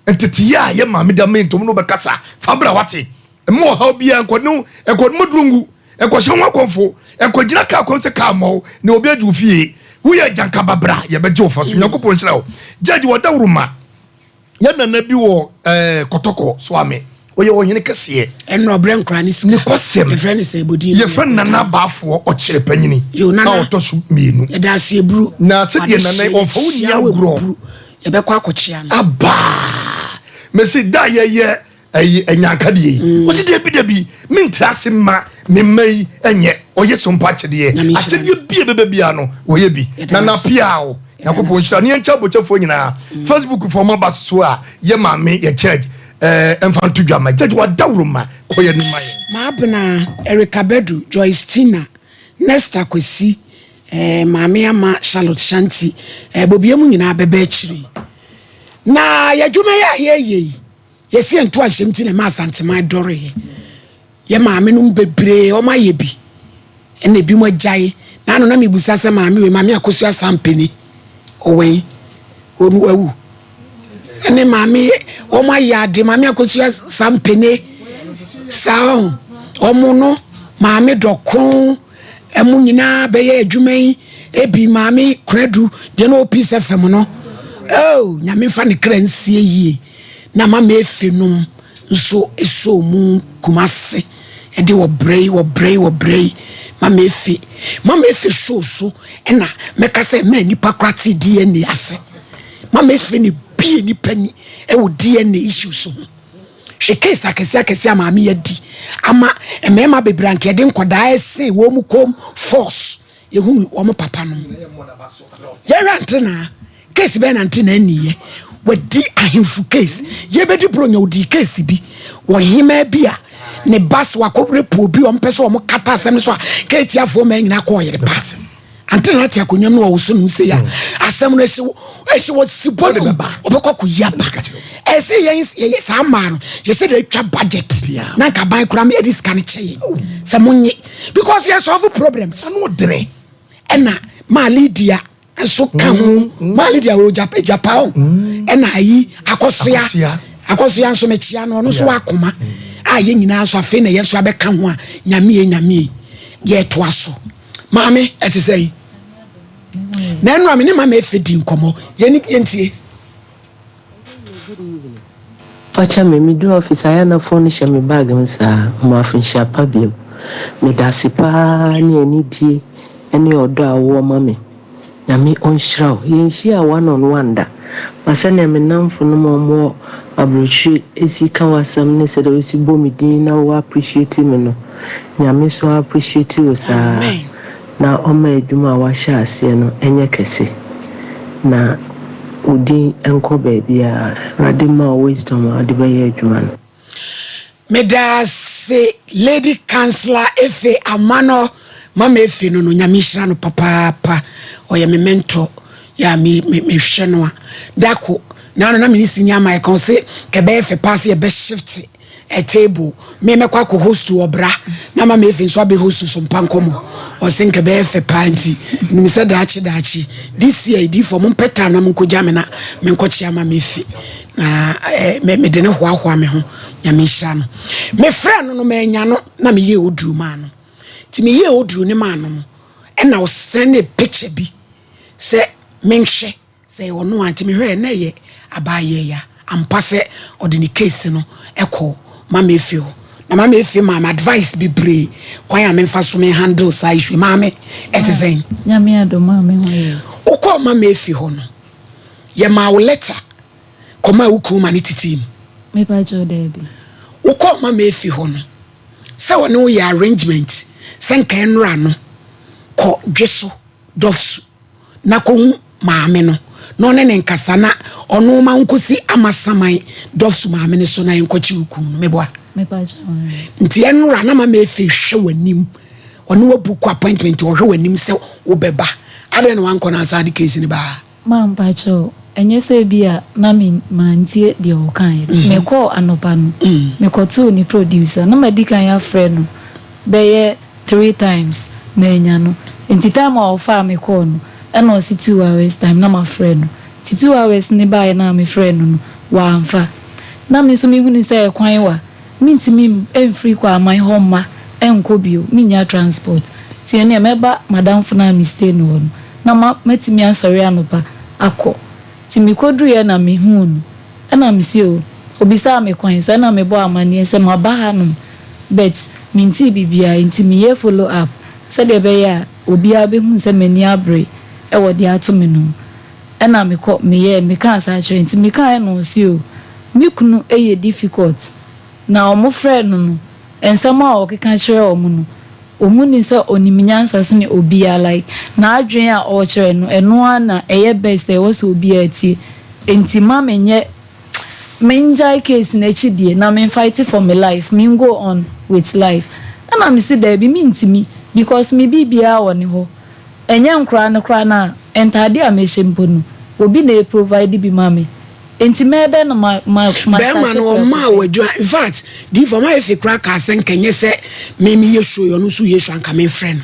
Nteteyɛ a yɛ maame da me ntom no bɛkasa fa bra, wate? Mma ɔhaw biara nkɔne nkɔne mu ngu, nkɔhyɛ ho akɔmfo, nkɔgyina kaa kɔm sɛ kaa mmɔ na obi agye wo fie. Woyɛ agyankaba, bra, yɛbɛgye wo fa so. Nyankopɔn nhyira wo. Gyagye wɔda woroma yɛ nana bi wɔ Kɔtɔkɔ Soame, ɔyɛ ɔhene kɛseɛ. Ɛnna ɔbrɛ nkora ne sika. Ne kɔsɛm. Yɛfrɛ ne sɛ ebodin. Yɛfrɛ no Nana Baafoɔ Ɔkyerɛ Panyini. Yo, Nana. A ɔtɔ so mmienu. Yɛda ase eburu. Na sɛdeɛ Nana ɔmfa wo nni agorɔ. Yɛbɛkɔ akɔkyea no. Abaa mɛsi da yɛyɛ ɛyi ɛnyankadeɛ yi, wɔsi dabi dabi, mentra ase ma me mma yi ɛnyɛ ɔyɛ so mpa akyɛdeɛ. Nyame nhyira. Akyɛdeɛ bie bɛbɛ bia no wɔyɛ bi. Yɛda Nana ase. Pia o, Nyankopɔn nhyira ne yɛnkyɛ abɔkyɛfoɔ nyinaa. Facebook fɔ ɔmo aba so a yɛ maame yɛ church ɛmfa nto dwa ma church wadaworo ma kɔyɛ no ma yɛn. Maabena Erica Bedu, Joyce Tina, Nesta Kwesi, Maame Ama Charlotte Shanti, bobia mu nyinaa bɛbɛ akyire na yɛadwuma yɛ a yɛyɛ yi, yɛsi yɛnto ahyɛm ti na ɛma Asanteman dɔreyɛ. Yɛ maame nom bebree ɔmo ayɛ bi, ɛna ebi mo agyae. Na ano na mebusa sɛ maame wei, Maame Akosua Sampani, ɔwɛn ɔnu awu, ɛne maame wɔn ayɛ ade, Maame Akosua Sampene saa ɔho ɔmo no, Maame Dɔko, ɛmo nyinaa bɛyɛ adwuma yi ebi. Maame Kunadu deɛ na ɔpi sɛ fam no, oh, Nyame fa ne kra nsie yie. Na Mama Efe nom nso eso mu Kumase ɛde wɔbrɛ yi, wɔbrɛ yi, wɔbrɛ yi. Mama Efe, Mama Efe show so ɛna mɛka sɛ mɛ nipa kora te DNA ase. Mama Efe ne bie nipa ni ɛwɔ DNA issues ho. Hwɛ case akɛse akɛse a maame yɛ di ama mmarima bebree anka yɛde nkɔdaa ɛsen wɔn mu kom force yɛhunu wɔn papa no. Yɛhwɛ Antenaa case bɛyɛ na Antenaa niyɛ wadi ahemfo case, yɛbɛdi Buronya odi case bi wɔ hema bi a ne ba so wakɔ rape obi, wɔn pɛ sɛ wɔn kata asɛm no so a keetiafoɔ mmaa nyinaa kɔ ɔyere pa. Antenaa te akonnwa mu na wɔwoso no se a asɛm no ɛhyɛ ɛhyɛ wɔ si bɔ no ɔbɛkɔ akɔ yi aba. Ɛsɛ yɛn yɛyɛ saa mmaa no, yɛsɛ de atwa budget na nka ban koraa mi yɛde sika no kyɛ yɛn sɛ mo nye because yɛ solve problems. Ano dene. Ɛna Maa Lydia nso ka ho. Maa Lydia wɔ Japa o, ɛna ayi Akɔsoa. Akɔsoa. Akɔsoa nso mekyia no, ɔno nso wɔ akoma a yɛn nyinaa nso afei na yɛn nso abɛka ho a Nyamie Nyamie yɛtoa so. Maame, ɛte sɛ yi na ɛnura mi ne Maame Efe di nkɔmɔ, yɛn yɛntie. Fakyɛ me, meduru office ayɛ na phone hyɛ me bag mu saa. Ma afinhyia pa biom. Meda ase paa ne anidie ne ɔdɔ a wowɔ ma me. Nyame ɔnhyira wo. Yɛnhyia one on one da. Ma sɛnea me namfo no ma ɔmo aburokyire esi ka w'asɛm ne sɛdeɛ wosi bɔ me din na wo appreciate me no, Nyame so appreciate wo saa. Amen. Na ɔma adwuma a wahyɛ aseɛ no ɛnyɛ kɛse. Na wo din nkɔ baabiara. Awurade ma wo wisdom a wode bɛyɛ adwuma no. Medase, Lady Councillor Efe Amano. Mama Efe no, Nyame nhyira no papaapa. Ɔyɛ me mentor yɛ a me me mehwɛ no a dako na ano na me ne senior Mike ɔse kɛbɛyɛ fɛ paa sɛ yɛbɛ shift a table, me mɛkɔ akɔ host ɔbra na Mama Efe nso abɛ host so mpa nkɔmɔ. Ɔse nkɛbɛyɛ fɛ paa nti nim sɛ daakye daakye this year diifo mo mpɛ time na mo nkɔgya me na menkɔkyea Mama Efe na me mede ne hoahoa me ho. Nyame nhyira no. Mefrɛ no manya no na meyɛ audio maa no, nti meyɛ audio ne maa no ɛna ɔsɛne picture bi sɛ menhwɛ sɛ ɔno a. Nti mehwɛ na ɛyɛ abaayɛ ya ampa sɛ ɔde ne case no ɛkɔ Mama Efe hɔ, na Mama Efe maa me advice bebree kwan a memfa so me handle saa issue. Maame, ɛte sɛn? Nyame adom a, me ho yɛ. Wokɔɔ Mama Efe hɔ no, yɛmaa wo letter kɔmaa wo kunu ma ne tete mu? Mepa kyɛw, daabi. Wokɔɔ Mama Efe hɔ no sɛ wɔne wo yɛ arrangement sɛ nka nnora no kɔ dwe so dɔfso na kɔhu maame no na ɔne ne nkasa na ɔno ma nkosi Amasaman dɔfso maame no so na yɛnkɔkye wo kunu no, meboa? Mepa kyɛw. Nti ɛnora na Mama Efe hwɛ w'anim, ɔne wabook appointment, ɔhwɛ w'anim sɛ wobɛba. Adɛn na wankɔ no ansa de case no baa? Ma mpa kyɛw, ɛnyɛ sɛ bi a na me mantie deɛ ɔkaeɛ. Mekɔɔ anɔpa no, mekɔtoo ne producer na madi kan afrɛ no bɛyɛ three times, manya no. Nti time a ɔfaa me kɔɔ no, ɛna ɔsi 2 hours time na mafrɛ no. Nti 2 hours ne baeɛ na mefrɛ no, Wamfa. Na me nso mehunu sɛ ɛkwan wa, mentumi mfiri Kwaman hɔ mma nkɔ bio, mennya transport. Nti ɛnneɛ mɛba m'adamfo no a me stay no hɔ no, na ma matumi asɔre anɔpa akɔ. Nti mekɔduruiɛ na mehuu no, ɛna mese o, ɔbisaa me kwan so, ɛna mebɔɔ amanneɛ sɛ maba hanom but mentee biribiara nti meyɛ follow up sɛdeɛ ɛbɛyɛ a obiara bɛhunu sɛ m'ani abere wɔ deɛ ato me no ho. Ɛna mekɔ meyɛɛ mekaa saa kyerɛɛ no nti mekaeɛ na ɔse o me kunu yɛ difficult na ɔmo frɛɛ no no nsɛm a ɔkeka kyerɛ ɔmo no ɔmo nim sɛ ɔnim nyansa sene obiara like n'adwene a ɔkyerɛ no ɛno ara na ɛyɛ best a ɛwɔ sɛ obiara tie nti ma menyɛ mengyae case no akyi die na me fight for me life me go on with life ɛna mese daabi mentimi because me biribiara wɔ ne hɔ Ɛnyɛ nkoraa no koraa no a, ntadeɛ a mehyɛ mpo no, obi na ɛprovide bi ma me. Enti mɛyɛ dɛn na ma, ma, ma Bɛɛma starte no prɛko ɔmaa pɛ? wo adwuma infact diifo ɔma efe koraa kaa sɛ nka nyɛ sɛ me meyɛ show yi ɔno nso yɛ show anka menfrɛ no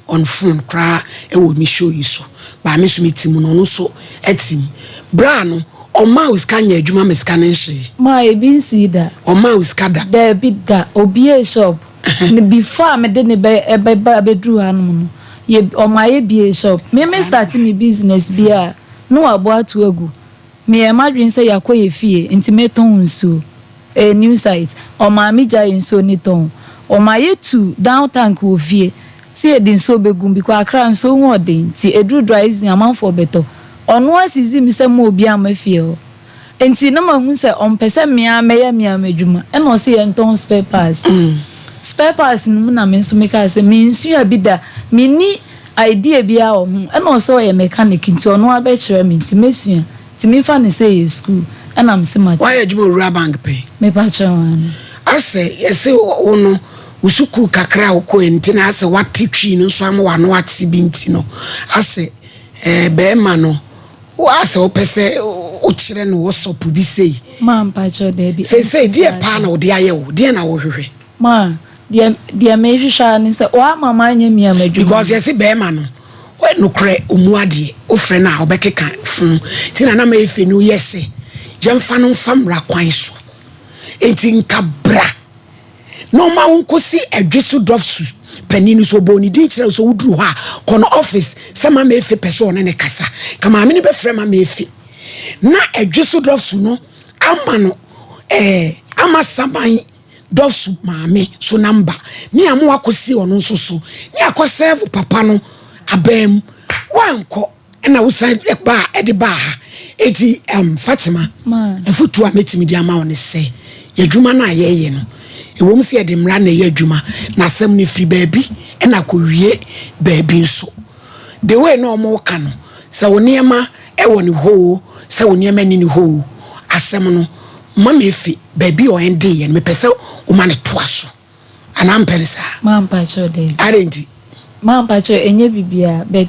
on phone koraa ɛwɔ me show yi so but me nso me ti mu no ɔno nso ɛte mu braa no ɔmaa wo sika nyɛ adwuma ma sika no nhyee. Maa ebi nsii da. Ɔmaa wo sika da. Daabi da, obiee shop no before a mede no bɛ ɛbɛba abɛduru hanom no yɛ ɔmaa yɛ biee shop. Me me starte me business bi a na wabɔ ato agu. Meyɛɛ m'adwene sɛ yɛakɔ yɛ fie nti mɛtɔn nsuo. Ɛyɛ new site. Ɔmaa me gyaee nsuo no tɔn. Ɔmaa yɛ tuu down tank wɔ fie sɛ yɛde nsuo bɛgu mu because Accra nsuo ho ɔden nti ɛduru dry season amanfoɔ bɛtɔ. Ɔno asisi me sɛ mma obiara mma fie hɔ. Nti na mahu sɛ ɔmpɛ sɛ me ara mɛyɛ me ara m'adwuma. Ɛna ɔse yɛntɔn spare parts. Spare parts no mu na me nso mekaa sɛ mensua bi da, menni idea biara wɔ ho. Ɛna ɔse ɔyɛ mechanic nti ɔno ara bɛkyerɛ me nti mɛsua. Nti memfa no sɛ ɛyɛ sukuu. Ɛna mese mate. Woayɛ adwuma wɔ Rural Bank pɛn? Mepakyɛw, aane. Asɛ yɛse wo no wo sukuu kakra a wokɔɛ nti na asɛ woate twii no nso ama w'ano ate bi nti no asɛ ɛɛ bɛɛma no Wo a sɛ wopɛ sɛ wokyerɛ no WhatsApp bi sei. Ma mpakyɛw daabi. Seesei deɛ paa na ɔde ayɛ wo? Deɛn na wohwehwɛ? Ma, deɛ deɛ mehwehwɛ ara ne sɛ w'ama m'anyɛ mia m'adwuma. Because yɛse bɛɛma no nokorɛ ɔmu adeɛ wofrɛ no a ɔbɛkeka fo nti na na ma efe no yɛ sɛ yɛmfa no mfa mmara kwan so nti nka bra na ɔma wo nkɔsi ɛdwe so dɔfso panin no so ɔbɔɔ ne din kyerɛ wo sɛ woduru hɔ a kɔ no office sɛ mama efe pɛ sɛ ɔne ne kasa ka maame no bɛfrɛ mama efe na ɛdwe so dɔfso no ama no ɛɛ ama saban dɔfso maame so namba ne ama wakɔsi ɔno nso so ne akɔ sɛɛvo papa no abɛn mu wankɔ Ɛna wosan baa ɛde baa ha. Eti um, Fatima, afotuo a mɛtumi de ama wo ne sɛ, yɛadwuma no a yɛyɛ no, ɛwom sɛ yɛde mmara na ɛyɛ adwuma, na asɛm no firi baabi ɛna akɔwie baabi nso. The way na wɔn ka no, sɛ wo nneɛma ɛwɔ ne hɔ o, sɛ wo nneɛma nni ne hɔ o, asɛm no, ma me efe baabi a ɔɛnde yɛ no, mepɛ sɛ woma no toa so. Anaa mpɛ no saa? Ma mpakyɛw daabi. Adɛn nti? Ma mpakyɛw ɛnyɛ biribiara but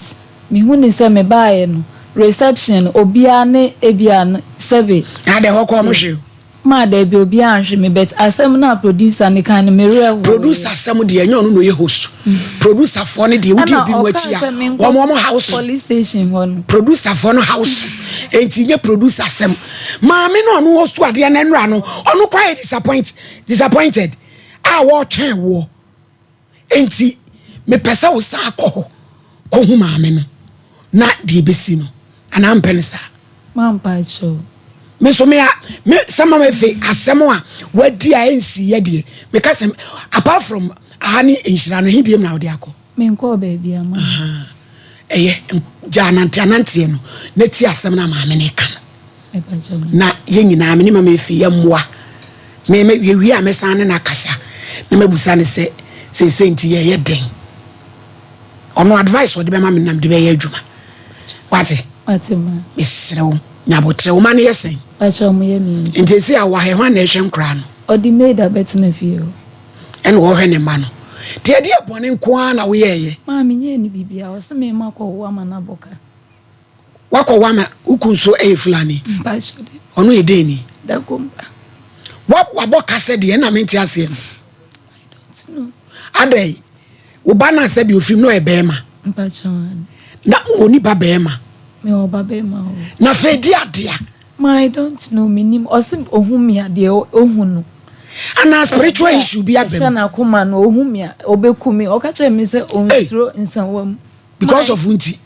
me hu no sɛ me baeɛ no reception no obiara ne ebia no sɛbe. Na adɛn hɔ koraa ɔmo hwe wo? Ma daabi obiara anhwe me but asɛm no a producer no kae no me werɛ howee. Producer asɛm deɛ ɛnyɛ ɔno na ɔyɛ host. Producer foɔ no deɛ wodi Ɛna ebi mu ɔkaa akyi a sɛ menkɔ wɔn wɔn house. police station hɔ no. Producer foɔ no house enti nyɛ producer asɛm. Maame no ɔno host adeɛ no ɛnora no ɔno koraa yɛ disappoint disappointed a wɔretwɛn woɔ nti mepɛ sɛ wo san kɔ hɔ kɔhu maame no na deɛ ɛbɛsi no anaa mpɛ no saa. Mampa akyɛw. Me nso me a me sɛ mama efe asɛm a wadi a ɛnsi yɛ deɛ meka sɛ apart from aha ne nhyira no he biem na wode akɔ. Menkɔɔ baabi ama. Ɛyɛ gya anante ananteɛ no na ti asɛm no a maame no ka no. Na yɛn nyinaa, me ne Mama Efi, yɛmmoa. Me, me, yɛwie a mɛsan ne no akasa na mabusa no sɛ, seesei nti yɛyɛ dɛn? Ɔno advice ɔde bɛma me na mede bɛyɛ adwuma. Wate? Wate ma. Mesrɛ wo, nya abotrɛ. Wo ma no yɛ sɛn? Pakyɛ ɔmo yɛ mmiɛnsa. Nti esi a wɔ ha, hwan na ɛhwɛ nkoraa no? Ɔde maid abɛtena fie hɔ. Ɛna ɔhwɛ ne mma no. Deɛ ɛdeɛ bɔne nko ara na woyɛɛyɛ? Maa menyɛɛ no biribiara. Ɔse me mma kɔwo ama no abɔ ka. Wakɔ hɔ ama wo kun nso yɛ Fulani. Ɔno yɛ dɛn ni? Wa wabɔ ka sɛ deɛ ɛna mente aseɛ no. Adɛn wo ba no asɛ deɛ ofirim na ɔyɛ bɛrima. Na ɔni ba bɛrima. Na afei di adea. Ma I don't know menim ɔse ohu me a deɛ ohu no. Anaa spiritual issue bi aba mu. Ɛhyɛ n'akoma no ohu me a obeku me ɔka kyerɛ me sɛ onsuro nsawa mu. Because of wo nti.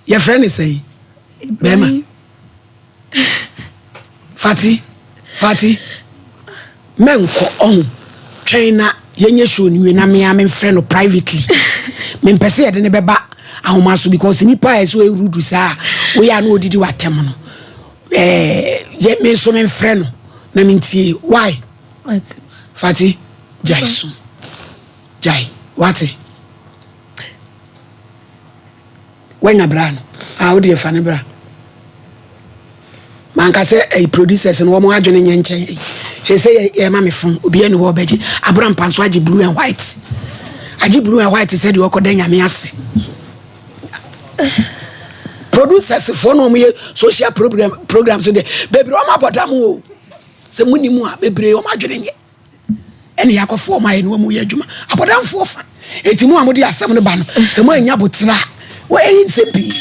Yɛfrɛ ne sɛn? Bɛrima. Fati, Fati, mɛnkɔ ɔho twɛn na yɛnyɛ show no nwie na me ara memfrɛ no privately. Mempɛ sɛ yɛde no bɛba ahoma so because nipa a ɛsɛ ɔyɛ rude saa a woyɛ a na ɔdidi w'atɛm no. Ɛɛ yɛ me nso memfrɛ no na mentie. Why? Fati, gyae so. Gyae, wate? Wanya bra no ah wodeɛ fa no bra. Manka sɛ ɛyi producers no wɔn adwene nyɛ nkyɛn ɛyi hwɛ sɛ yɛ yɛ ma me fon obi ɛni hɔ ɔbɛgye abura mpa nso agye blue and white agye blue and white sɛ deɛ ɔkɔ da nyame ase producers foɔ na wɔn yɛ social program program so deɛ bebree wɔn abɔ dam o sɛ mu ni mu a bebree wɔn adwene nyɛ. ɛne yɛakɔfo wɔn ayɛ ne wɔn yɛ adwuma abɔdamfoɔ fa eti mu a wɔde asɛm no ba no sɛ mo anya botra a wɔayi nsɛm pii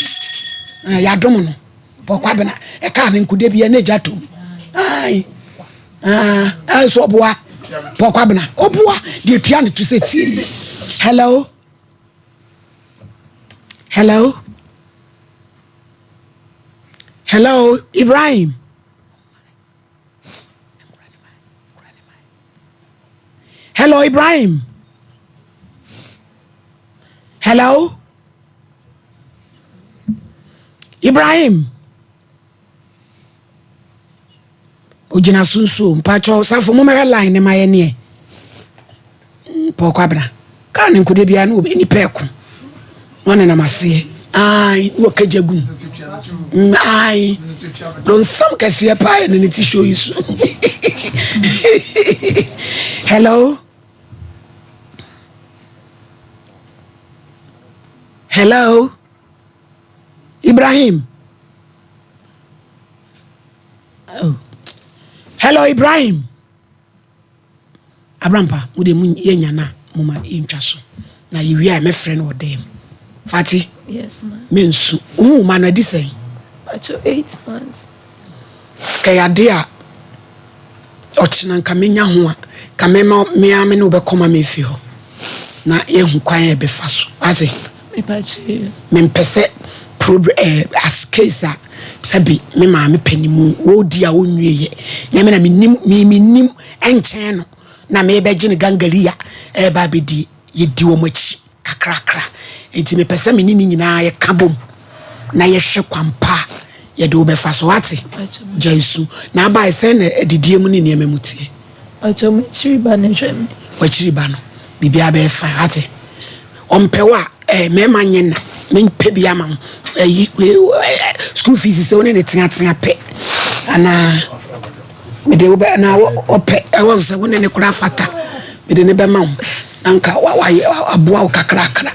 na yɛadom no pɔkɔ abena ɛkaa ne nkoda bi ɛna egya tom ayi aa ɛnso ɔboa pɔkɔ abena ɔboa deɛ tua ne to sɛ tie nie hello hello hello Ibrahim. Hello, Ibrahim. Hello, Ibrahim. Ogyina so nsuo mpakyɛw safo mo mɛhwɛ line ne ma yɛ neɛ. Paul Kwabena, kaa ne nkodeɛ biara ne obi nipa ɛko na ɔnenam aseɛ ae na ɔka gya gum mm, ae donsam kɛseɛ paa yɛ ne ne ti show yi so. Hello, hello, Ibrahim. Oh. Hello, Ibrahim. Abrampa, mo deɛ mo yɛ nya no a, moma yɛntwa so. Na yɛwie a mɛfrɛ no wɔ dan mu. Fati? Yes, ma. Mensu. Wohu wo ma no adi sɛn? Pacho, 8 months. Kɛyɛ ade a ɔkyena nka menya ho a, ka mɛma me ara me ne wo bɛkɔ ma mefi hɔ. Na yɛahu kwan a yɛbɛfa so. Wate? Mepacho. Mempɛ sɛ prob as case a sɛbe me maame pɛ ne mu wɔdi a wɔnwieɛ. Nyame na menim, me menim nkyɛn no na mebɛgye no gangaria ɛreba abɛdi yɛdi wɔn akyi kakrakra. Nti mepɛ sɛ me ne ne nyinaa yɛka bom na yɛhwɛ kwan pa a yɛde wo bɛfa so. Wate? Gyae su. Na abae sɛn na adidie mu ne nneɛma mu teɛ? Pacho, m'akyiri ba no hwɛ me. W'akyiri ba no, biribiara bɛyɛ fine. Wate? Ɔmpɛ wo a, eh, mmarima nyɛ nna. Mempɛ bi ama wo. Ayi, eh, school fees sɛ wo ne ne teatea pɛ. Anaa, mede wo bɛ, anaa ɔpɛ, ɛwɔ sɛ wo ne ne koraa fata. Mede ne bɛma wo. Na nka wayɛ, aboa wo kakrakra.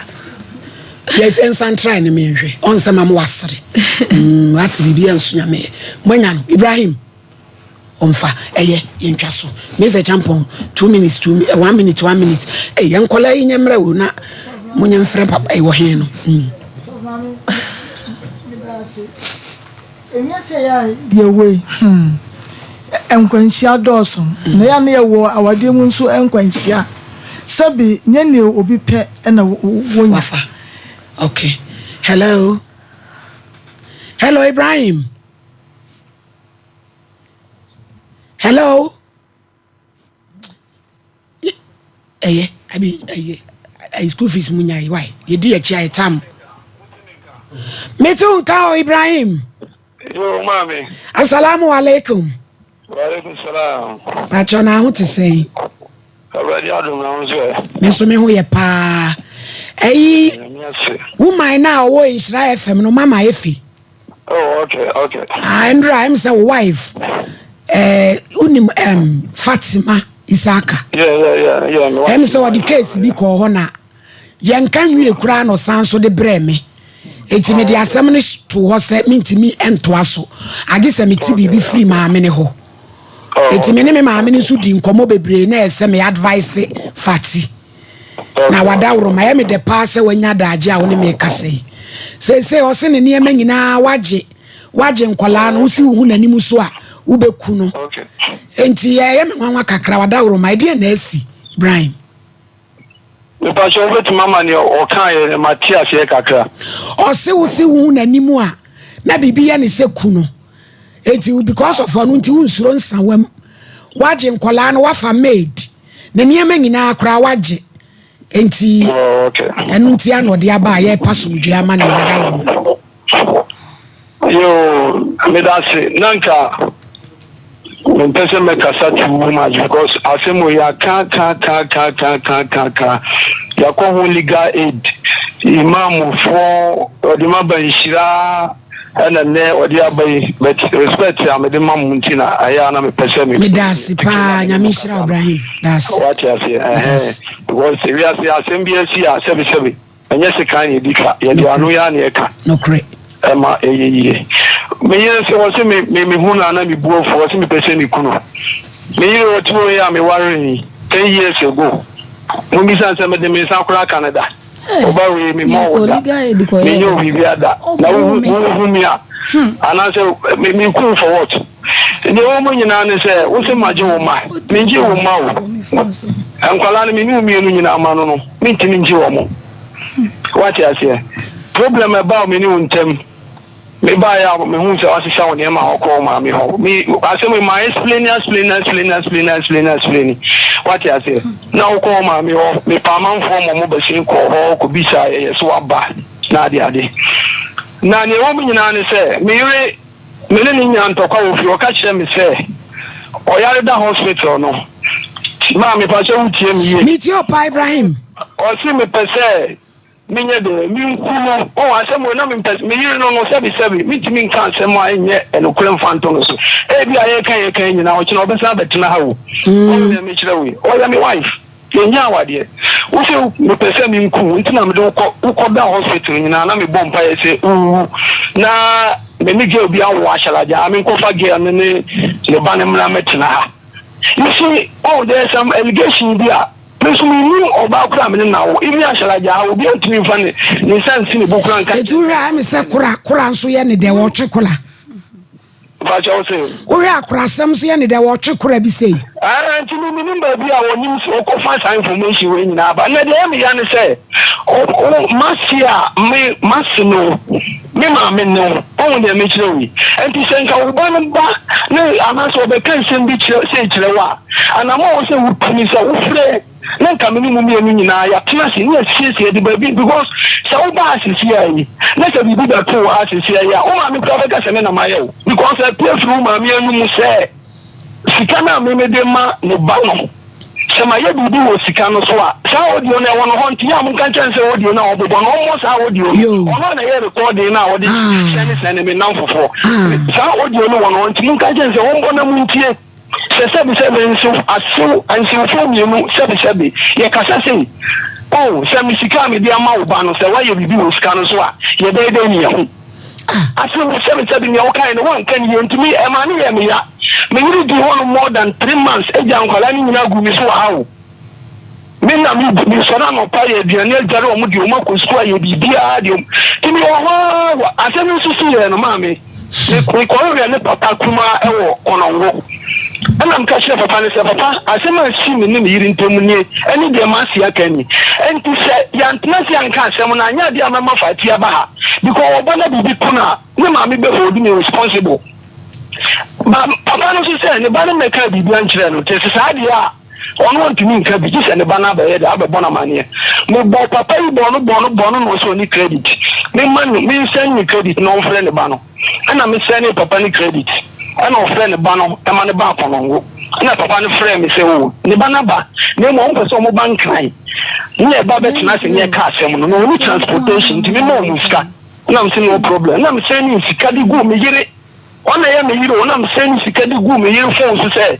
Yɛ nsan try ne menhwɛ. Ɔnsɛ ma mo wasere. Wate biribi anso nyame yɛ. Moanya no, Ibrahim. Ɔmfa ɛyɛ yɛntwa so. Mese Champon 2 minutes two eh, 1 minute 1 minute. Ɛy yɛn nkɔla yi nyɛ mmerɛ o na mo nyɛ mfrɛ papa ɛwɔ hen no. Ewiase yɛ a yɛwɔ yi, nkwanhyia dɔɔso. Na yɛ a na yɛwɔ awadeɛ mu nso nkwanhyia. Sɛbi nyɛ nea obi pɛ na wonya. Wafa. Okay. Hello. Hello, Ibrahim. Hello. Ɛyɛ abi ɛyɛ ɛyɛ school fees mu nya yi why yɛdi akyi ayɛ tam. Mete wo nka o Ibrahim. Yo, maame. Asalamu alaikum. Wa alaikum salam. Pakyɛ na ho te sɛn? Awurade adom na ho nso ɛ. Me nso me ho yɛ paa. Ɛyi Nyame ase. woman na ɔwɔ Nhyira FM no mama efi. Oh, okay. Ah, Ndra, ɛm sɛ wo wife eh, wonim Fatima Isaka. Yeah. Me Ɛm sɛ ɔde case bi kɔɔ hɔ na yɛnka nwie koraa na ɔsan so de brɛɛ me. Enti mede asɛm no to hɔ sɛ mentumi ntoa so. Agye sɛ mete biribi firi maame ne hɔ. Enti me ne me maame no nso di nkɔmmɔ bebree na ɛsɛ me advice Fati. Na wadaworo ma ɛyɛ me dɛ paa sɛ wanya daagye a wo ne me kasa yi. Seesei ɔse ne nneɛma nyinaa wagye. Woagye nkwadaa no, wosi wo ho n'anim so a, wobɛku no. Enti ɛyɛ me nwanwa kakra, wadaworoma. Ɛdeɛn na asi, Ibrahim? Mepakyɛ wobɛtumi ama neɛ ɔkaeɛ no mate aseɛ kakra. Ɔse wo se wohu n'anim a na biribi yɛ ne sɛ ku no. Enti because of ɔno nti wonsuro nsawam. Woagye nkwadaa no, woafa maid. Ne nneɛma nyinaa koraa woagye. Enti Oh, okay. ɛno nti a na ɔde aba a yɛrepa somdwoeɛ ama no wadaworoma. Yoo, meda ase. Na nka mempɛ sɛ mɛkasa too much because asɛm wei yɛaka ka ka ka ka ka ka ka yɛakɔ ho legal aid imamfoɔ ɔde ma ba nhyira ɛna nnɛ ɔde aba yi but respect a mede ma mo nti na ɛyɛ a na mepɛ sɛ me Meda ase paa, Nyame nhyira wo Ibrahim. Da ase. wate aseɛ Meda ɛhɛn ase. because wiase asɛm bi asi a sɛbesɛbe ɛnyɛ sekan na yɛdi twa yɛde ano yɛ a na yɛka Nokorɛ. ɛma ɛyɛ yie. Me yere sɛ ɔse me me mehu no a na me bu afu ɔse mepɛ sɛ me ku no. Me yere ɔte hɔ yi a me ware no yi ten years ago mommisa no sɛ mede me nsa koraa ka no da. Ɔba wei me mmɔ wo da menyɛ wo biribia da na wohu wohu me a anaasɛ me me ku wo for what? Deɛ ɛwɔ mu nyinaa ne sɛ wo se magye wo mma mengye wo mma o. Nkwadaa no me ne wo mmienu nyinaa ma no no mentumi ngye wɔn. Wate aseɛ? Problem ɛbaa me ne wo ntam. Me baeɛ a mehu sɛ wasesa wo nneɛma a ɔkɔ wo maame hɔ. Me asɛm yi ma explain explain explain explain explain explain. Wate aseɛ? Na wokɔ wo maame hɔ. Mepa amanfoɔ ma ɔmo bɛsen kɔɔ hɔ kɔbisa yɛyɛ so waba na ade ade. Na nea ɛwɔ mu nyinaa ne sɛ me yere me ne no nyaa ntɔkwa wɔ fie. Ɔka kyerɛ me sɛ ɔyare da hospital no. Maa mepa kyɛ wotie me yie. Metie wo paa Ibrahim. Ɔse mepɛ sɛ menyɛ dɛn menku no. Ɔho asɛm wei na mempɛ me yere no no sɛbi sɛbi mentumi nka asɛm a ɛnyɛ ɛnokorɛ mfa nto no so. Ebia yɛka yɛka yi nyinaa ɔkyena ɔbɛsan abɛtena ha o. Ɔho deɛ mekyerɛ wo yi. Ɔyɛ me wife. Yɛnyɛ awadeɛ. Wo se mepɛ sɛ menku wo nti na mede wo kɔ wokɔ da hospital nyinaa na mebɔ mpaeɛ sɛ wowu na me ne girl bi awo ahyɛlagyaa menkɔfa girl no ne ne ba no mmra mmɛtena ha. You see, oh there is some allegation bi a me nso mennim ɔbaa koraa a me ne no awo even ahyɛlagyaa obiara ntumi mfa ne ne nsa nsi ne bo koraa nka Eti wohwɛ a ɛme sɛ kora kora nso yɛ ne dɛ wɔtwe kora. Mpakyɛ wo se. Wohwɛ a korasɛm nso yɛ ne dɛ wɔtwe kora bi sei. Ɛɛ nti me menim baabi a wɔnim sɛ wɔkɔfa saa information wei nyinaa ba. Na deɛ ɛyɛ me ya ne sɛ o o m'ase a me m'ase ne wo, me maame ne wo. Wohu deɛ mekyerɛ wo yi? Nti sɛ nka wo ba no ba ne anaasɛ ɔbɛka nsɛm bi kyerɛ sei kyerɛ wo a, anamɔ a ɛwɔ sɛ wotu ne sɛ wofrɛ na nka me ne mo mmienu nyinaa yɛatena ase ne yɛasiesie de baabi because sɛ woba ha sesia yi na sɛ biribi bɛto wo ha sesia yi a wo maame koraa bɛka sɛ me na mayɛ wo because apue firi wo maame anum sɛ sika no a me mede ma ne ba no sɛ mayɛ biribi wɔ sika no so a saa audio no ɛwɔ no hɔ nti yɛ a monka nkyɛn sɛ audio no a ɔbobɔ no ɔmmɔ saa audio no ɔno a na ɛyɛ recording no a ɔde sɛne sɛne me namfofoɔ saa audio no wɔ no hɔ nti monka nkyɛn sɛ ɔmbɔ na montie. Sɛ sɛbesɛbe nsew, asew, nsewfoɔ mmienu, sɛbesɛbe, yɛkasa sei, Oh, sɛ me sika a mede ama wo ba no, sɛ woayɛ biribi wɔ sika no so a, yɛbɛyɛ dɛn ne yɛahu? Asew, sɛbesɛbe, nea wokaeɛ no, woanka no yie, nti me, ɛmaa no yɛɛ me ya. Me yere dii hɔ nom more than 3 months, gyaa nkwadaa no nyinaa guu me so wɔ ha o. Me na me mesɔre anɔpa yɛ aduane adware wɔn de wɔn akɔ sukuu ayɛ biribiara de wɔn nti mewɔ hɔ ara wɔ asɛm no nso si yɛ no maame me mekɔhwehwɛ ne papa kumaa ɛwɔ Kɔnɔngo ɛna meka kyerɛ papa no sɛ papa asɛm a si me ne me yere ntam nie ɛne deɛ m'ase aka ni ɛnti sɛ yɛantena se anka asɛm no anyɛ adeɛ a mɛma Fati aba ha because ɔba na biribi to no a ne maame bɛ hold me responsible ba papa no nso sɛ ne ba no mmɛka biribi ankyerɛ no nti sɛ saa deɛ a Ɔno ɔntumi nka bi gye sɛ ne ba no abɛyɛ dɛ abɛbɔ no amaneɛ. Mebɔɔ papa yi bɔɔ no bɔɔ no bɔɔ no na ɔsɛ ɔnni credit. Memma no mensɛne ne credit na ɔmfrɛ ne ba no. Ɛna mesɛnee papa no credit ɛna ɔfrɛɛ ne ba no ma no baa Kɔnɔngo. Ɛna papa no frɛɛ me sɛ oo ne ba no aba na mmom ɔmpɛ sɛ ɔmo ba Nkran ne yɛba bɛtena ase ne yɛka asɛm no na ɔnni transportation nti memma ɔmo sika. Ɛna mese no problem. Ɛna mesɛnee sika de guu me yere Ɔna ɛyɛ me yere o, na mesɛne sika de guu me yere phone so sɛ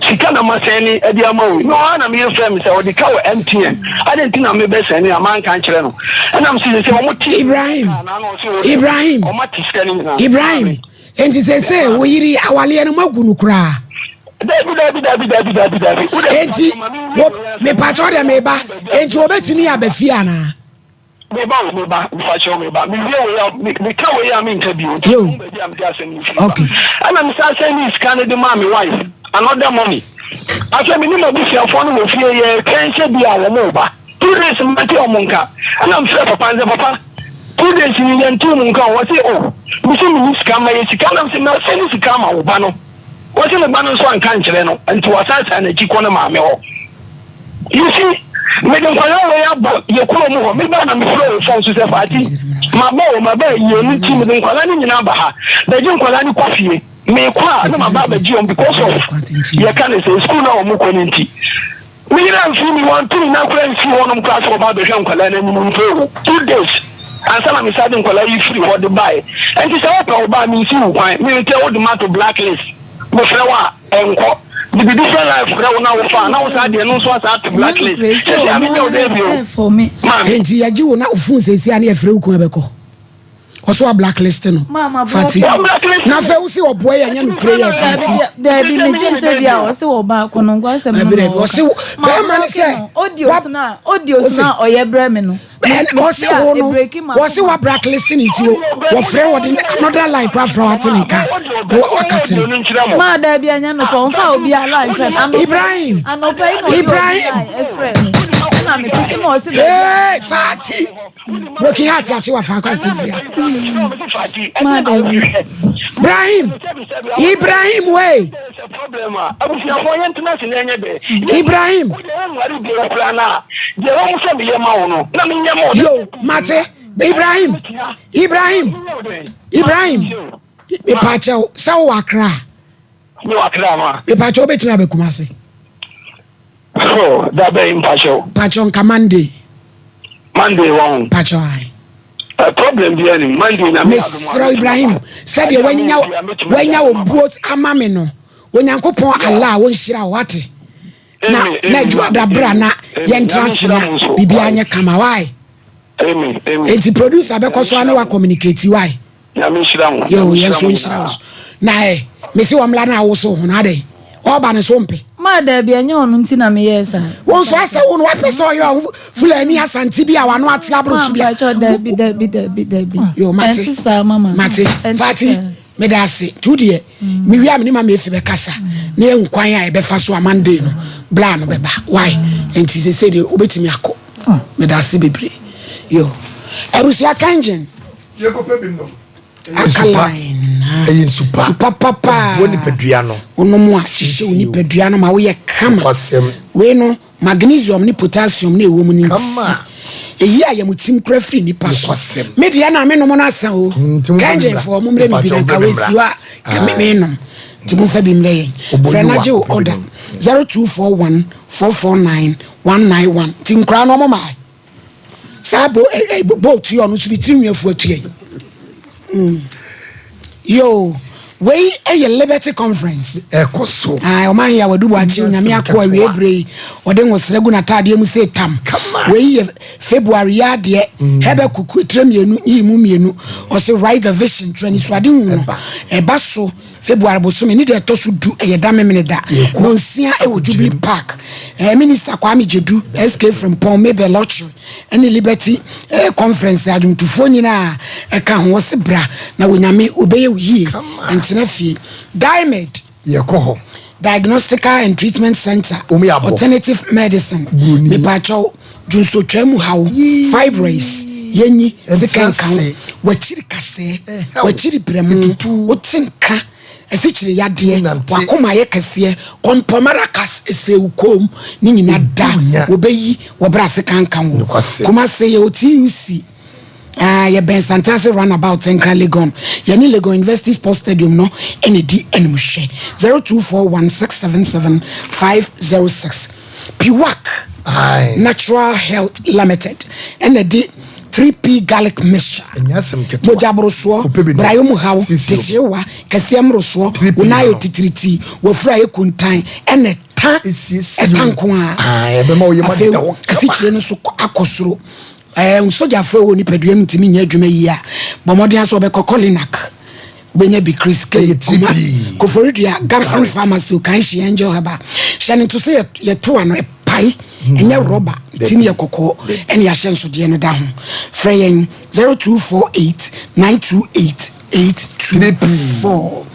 sika na masɛne de ama wo yi. Na ɔha na me yere frɛ me sɛ ɔde ka wɔ MTN, adɛn nti na mebɛsɛne a manka nkyerɛ no. Ɛna mese sese wɔn te Ibrahim, kaa na na ɔse o deɛ Ibrahim, wɔn ate sika no nyinaa. Ibrahim, Maame. enti sese wo yere yi awaleɛ no moagu no koraa? Dabi dabi dabi dabi dabi dabi. Wo deɛ Enti, mepakyɛ ma me nwie wo, wei ansa. mepakyɛ wo deɛ meba, enti wɔbɛtumi aba fie anaa? Meba o, meba, mepakyɛw meba. Mewie wei a, me, meka wei a menka bio. Nti Yo. mehu baabi a mede asɛm no firi ba. Okay. Ɛna mesan sɛndee sika no de maa me wife, another money. Afei me ne m'abusuafoɔ no wɔ fie, yɛretwɛn sɛ bi a wɔn reba. 2 days mante wɔn nka. Ɛna mefrɛ papa no sɛ, papa, 2 days ni yɛnte wɔn nka o. Wɔse, oh, mese menni sika, ma yɛ sika. Na mese, masɛnde sika ama wo ba no. Wɔse ne ba no nso anka ankyerɛ no, nti wasan san n'akyi kɔ ne maame hɔ. You see, mede nkwadaa wei aba yɛ kuro mu hɔ. Me ba na mefrɛ wo phone so sɛ Fati, maba o, maba ayie no nti mede nkwadaa no nyinaa aba ha. Bɛgye nkwadaa no kɔ fie. Mekɔ a na maba abɛgye wɔn because of yɛka ne sɛ school no a wɔn kɔ no nti. Me yere amfiri mi, wantu ne nan koraa nsi hɔnom koraa sɛ ɔba abɛhwɛ nkwadaa no anim mpo o. 2 days ansa na mesan de nkwadaa yi firi hɔ de baeɛ. Nti sɛ wopɛ wo ba a, mensi wo kwan. Meretɛ wode mato blacklist. Mefrɛ wo a, ɛnkɔ. De biribi sɛ life frɛ wo na wofa a, na wo saa deɛ no nso asan ato Ɛnyɛ blacklist. nokorɛ sɛ Seesei a ɔno menyɛ wo ara dɛn bio, ɛɛfɔ me. maame. Enti yɛgye wo na wo phone seesei a na yɛfrɛ wo kun abɛkɔ. Ɔso wa blacklist no. Ma ma Fati. block Wa no. blacklist Na me. afei wo se ɔboa yɛ ɛnyɛ Ɛnti nokorɛ mefrɛ yɛ no a Daabi Fati. ɛnkɔ. daabi Seesei menyɛ medwen ne sɛ dɛn bi a bio. ɔse ɔba akɔnɔnkɔ asɛm no Dabi na dabi ɔɔka. ɔse wo Ma bɛrima ne block sɛ no. Audios wa no a audios ose no a ɔyɛ brɛ me no. Me ɛn ɔse metie a wo no ebreki wɔse m'akoma. wa blacklist ne nti o wɔfrɛ wɔde another line koraa frɛ wate ne nka na wakate no. Maa daabi ɛnyɛ nokorɛ ɔmfa obiara line frɛ me. Anɔpa yi Ibrahim anɔpa yi na ɔde obi Ibrahim line ɛfrɛ me. Ɛna me peke na ɔse baabi a hey menam no. Fati broken heart akye wa fa akɔ asɛm firi ha. Maa daabi. Ibrahim Ibrahim wey Ibrahim yo mate Ibrahim Ibrahim Ibrahim mepaakyɛw sɛ wowɔ Accra mepaakyɛw wobɛtumi abɛ Kumase paakyɛw nka Monday Monday wɔn. Paakyɛw ae. Problem bi anim Monday nyame Mesrɛ Ibrahim sɛdeɛ wanya wanya obuo ama me no Onyankopɔn Allah wɔnhyira wo wate na na adwuma bra na yɛntra ase na biribiara nyɛ kama why enti producer bɛkɔ so a na wa communicate why Nyame nhyira mo. Yo, yɛn nso nhyira wo so. Na ɛ, mesi wɔn mmla na awoso ho no adɛn? Ɔba no so mpɛ. Maa daabi, ɛnyɛ ɔno nti na meyɛɛ saa. Wo nso asɛ wo no wapɛ sɛ ɔyɛ ɔho Fulani Asante bi a wano ate aboro so bi a. Maa mpakyɛw daabi daabi daabi daabi. Yo, mate. Ɛnte saa mama. Mate. Ɛnte Fati, saa. meda ase. Nti wo deɛ, mewie a me ne Mama Efi bɛkasa na yɛahu kwan a yɛbɛfa so a Monday no, bla no bɛba. Why? Nti seesei deɛ wobɛtumi akɔ. Meda ase bebree. Yo. Abusua Kangen. Yɛnkɔpɛ bi nnom. Ɛyɛ nsu pa. Alkaline. Ɛyɛ nsu pa. Nsu pa papa. Ɛboa nipadua no. Wonom a hyehyɛ wo nipadua no ma woyɛ kama. Nokwasɛm. Wei no, magnesium ne potassium na ɛwɔ mu no nti, Kama. ɛyi ayamtim koraa firi nipa so. Nokwasɛm. Me deɛ na menom no asa o. Nti momfa bi mmra. Kɛngyɛnfoɔ mommrɛ me bi na Mepakyɛw, nka momfa bi wei mmra. si hɔ a, nka me menom. Nti momfa bi mmrɛ yɛn. Oboyi Frɛ na wa, gye wo ɔpɛ bi order. nom. 0241 449 191. Nti nkoraa no ɔmo mae. Saa bo ɛ ɛ boat yi ɔno nso ne tiri nwi afu atua yi. Mm. Yoo, wei yɛ Liberty Conference. Ɛkɔ so. Ah, ɔman yi a wadu boakye onyame ako awie bere yi ɔde nwosrɛ gu n'ataadeɛ mu sɛ tam. Wei yɛ February yi adeɛ. Mm. Hɛbɛ kuku etire mmienu yi mu mmienu. Ɔse write the vision twerɛ nisuade hu no. Ɛba so. February bosome ne da ɛtɔ so du ɛyɛ da Memeneda nɔnsia ɛwɔ Jubilee Park. Ɛɛ Minister Kwame Gyedu, SK Frimpong, Mabel Lotchery ɛne Liberty ɛɛ Conference adwomtofoɔ nyinaa ɛka ho. Wɔse bra na Onyame ɔbɛyɛ wo yie. Ɛntena fie. Dimed. Yɛkɔ hɔ. Diagnostical and Treatment Center, Wɔn yɛ abɔ. Alternative Medicine, Buroni. Mepaakyɛw, dwonsotwaa mu haw, Yii. fibroids, yɛnyi, Ɛnte sika nka ho, ase. w'akyiri kasɛɛ, Ɛhaw. w'akyiri brɛmo, Etutu. wote nka, asikyire yadeɛ, Wonante. w'akoma ayɛ kɛseɛ, kɔmpɔ maracas ɛsɛe wo kɔn mu, ne nyina da, Ebu nya. wɔbɛyi wɔ berɛ a sika nka ho. Nokwasɛm. Kumase yɛwɔ TUC. Ah, yɛbɛn Santase Runabout Nkran Legon. Yɛne Legon University Sports Stadium no na ɛdi animhwɛ. 0241677506. Piwak Aye. Natural Health Limited ɛna ɛde 3P Garlic Mixture. Ɛnyɛ asɛm ketewa. Mogya borosoɔ, Kɔpɛ bi nom. brayɔ mu haw, Siesie wo. kyekyerewa, kɛseɛ mmorosoɔ, 3P wo nan ayɛ no. titiritii, w'afuru ayɛ kuntan, ɛna ɛta Esiesie ɛta wo. nko ara. Aye, ɛbɛma wo yam Afei ada hɔ kama. asikyire no nso kɔ- akɔ soro. Ɛɛ sogyafo a ɛwɔ nipadua mu ntumi nyɛ adwuma yie a, bɔ mmɔden ara sɛ wɔbɛkɔ Kolinak. Wobɛnya bi Chris K. Ɛyɛ Kuma, 3P. Koforidua, Gabson Garlic. Pharmacy, Okanhyi, Angel Herbal. Hyɛ no nto sɛ yɛ- yɛto ano, ɛpae. Ɛnyɛ rɔba, ti no yɛ kɔkɔɔ ɛne ahyɛnsodeɛ no da ho. Frɛ yɛn 0248 928 824.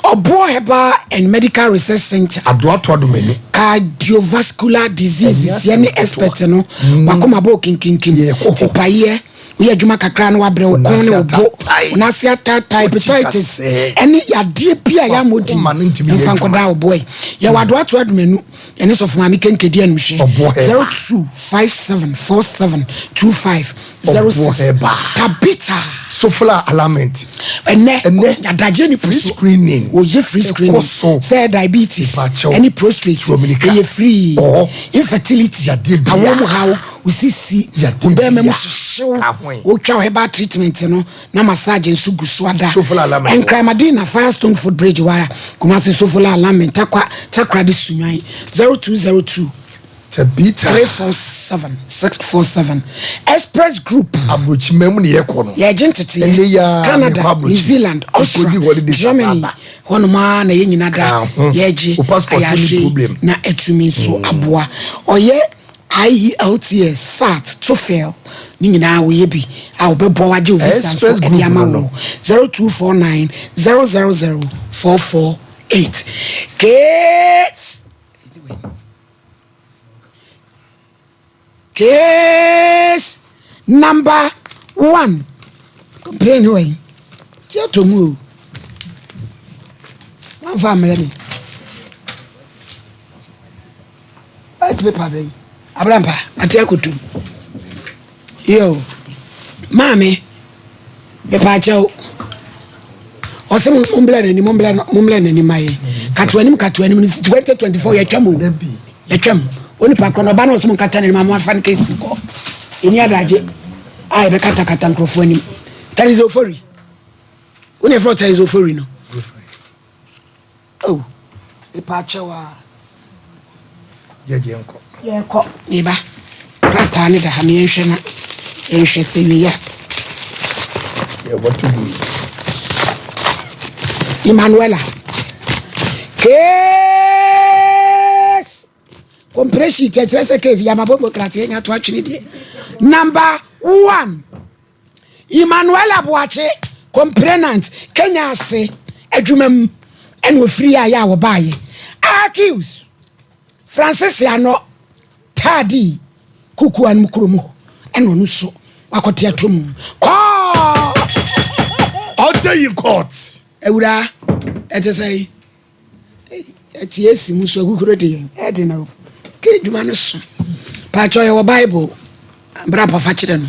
Ɔboɔ Herbal and Medical Research Centre. Adoato Adomenu. Cardiovascular diseases yɛ ne expert no. Wakoma bɔ kinkinkim. Tipayeɛ, woyɛ adwuma kakra na wabrɛ wo kɔn ne wo bo, wo nan ase ataatae, hepatitis ɛne yadeɛ bi a yɛammɔ din mfa nkɔda wo boɛ. Yɛwɔ Adoato Adomenu ɛne Sɔfo Maame Kenkedi Anumhwe 02574725 06 Tabitha. Sofola alignment. Ɛnɛ adagye ni free screening. Wɔyɛ free screening sɛ diabetes ɛne prostate ɛyɛ free, infertility, awɔ mu haw, osisi, obɛɛma mu hyehyew, wotwa herbal treatment no na massage nso gu so ada. Nkramadin na Firestone Footbridge wire, Kumasi Sofola alignment, Takwa, Takoradi, Sunyani 0202 Tabitha. 347 647. Express Group. Aburokyima mu ne yɛkɔ no. Yɛgye nteteɛ Canada, New Zealand, Austria, Germany hɔnom a na yɛn nyina da yɛgye ayɛahwɛ na atumi nso aboa. Ɔyɛ IELTS, SAT, TOEFL ne nyinaa wɔyɛ bi a wɔbɛboa wagye wo visa nso ɛde ama wo. 0249 000 448. Case case number one, complain wɔ yi tí a tó mu o wọn fa mmerɛ mi white paper bɛyi abrampa ate akoto yo maame mepaakyɛw ɔsɛ mo mbla n'anim, mo mbla n'anim ayɛ katoa anim, katoa anim 2024 yɛtwam o, yɛtwam. Onipa korɔ no ɔba na ɔsɛ mo nkata n'anim ama afa no kesi kɔ ɛni adagye a yɛbɛkatakata nkurɔfoɔ anim. Theresa Ofori, wo ne yɛfrɛ Theresa Ofori no oh, mepaakyɛw a yɛkɔ meba krataa ne da ha na yɛnhwɛ na yɛnhwɛ sɛ wie a yɛbɔto gu. Emmanuela, case compression kyerɛ sɛ case yamabɔbɔ krataa nya to atwene deɛ. Number one, Emmanuela Boakye, complainant, Kenya ase adwuma mu ɛna ofiri a yɛ a wɔbaayɛ. Accused Francis Ano Taadi Kukua no kurom hɔ ɛna ɔno nso wakɔte ato mu kɔɔ. Order in court. Awura, ɛte sɛ ɛte esi mu so ahuhuro de yɛn ɛde na ke adwuma no so. Paakyɛ, yɛwɔ Bible bra pɔfa kyerɛ no,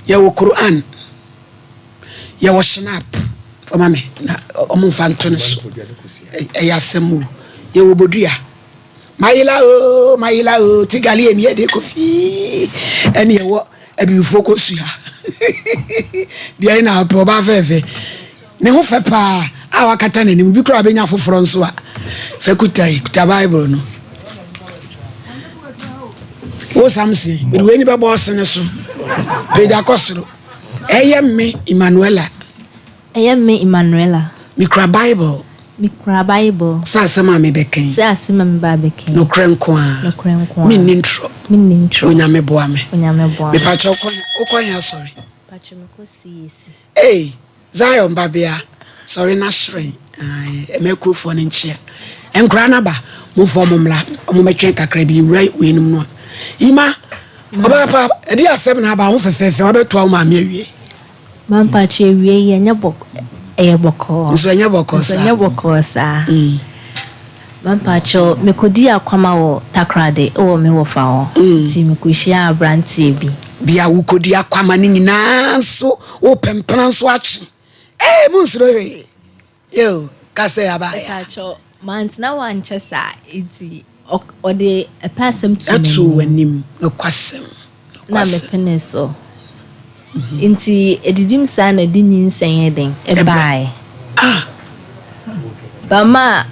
yɛwɔ Quran, yɛwɔ snap fama me na ɔmo nfa nto no so. Ɛyɛ asɛm o. Yɛwɔ bodua mayila o, mayila o, tigali emi yɛ de kofi ɛne yɛwɔ abibifoɔ kosua deɛ ɛna apɛ. Ɔbaa fɛɛfɛ ne ho fɛ paa a wakata n'anim bi koraa bɛnya foforɔ nso a fɛ kuta yi kuta Bible no. Wo Samson mede wei ni bɛbɔ ɔsene so pagya kɔ soro. Ɛyɛ me Emmanuela. Ɛyɛ me Emmanuela. Mekura Bible. Mekura Bible. Sɛ asɛm a mebɛka yi. Sɛ asɛm a meba abɛka yi. Nokorɛ nko a. Nokorɛ nko a. Menni ntorɔ. Menni ntorɔ. Onyame boa me. Onyame boa me. Mepakyɛ, wokɔ yɛn asɔre? Pakyɛ, mekɔ CAC. Ei, Zion babea, sɔre na hyerɛn. Ɛmɛkurofoɔ no nkyea. Nkora no aba, momfa ɔmo mmra, ɔmo mɛtwɛn kakra bi wura weinom no a. Ima, ɔbaa pa, ɛde asɛm na aba ho fɛfɛɛfɛ, wabɛtoa wo maame awie. Mampakyɛ, awie yi ɛnyɛ bɔ, ɛyɛ bɔkɔɔ. Nso ɛnyɛ bɔkɔɔ Nso saa. ɛnyɛ bɔkɔɔ saa. Mampakyɛ, mekɔdi akwama wɔ Takoradi wɔ me wɔfa hɔ. Nti mekɔhyia aberanteɛ bi. Bia wokɔdi akwama no nyinaa nso wopɛ mpena nso akye. Ee, mu nsuro hwee. Yo, kasa abaya. Mepakyɛ, mantena wankyɛ saa nti ɔde ɛpɛ asɛm to Ɛto m'anim. w'anim, nokwasɛm. Na mepene so. Nti edidim saa na ɛde nyinsɛn yɛ den ɛbaeɛ. Ah. Bama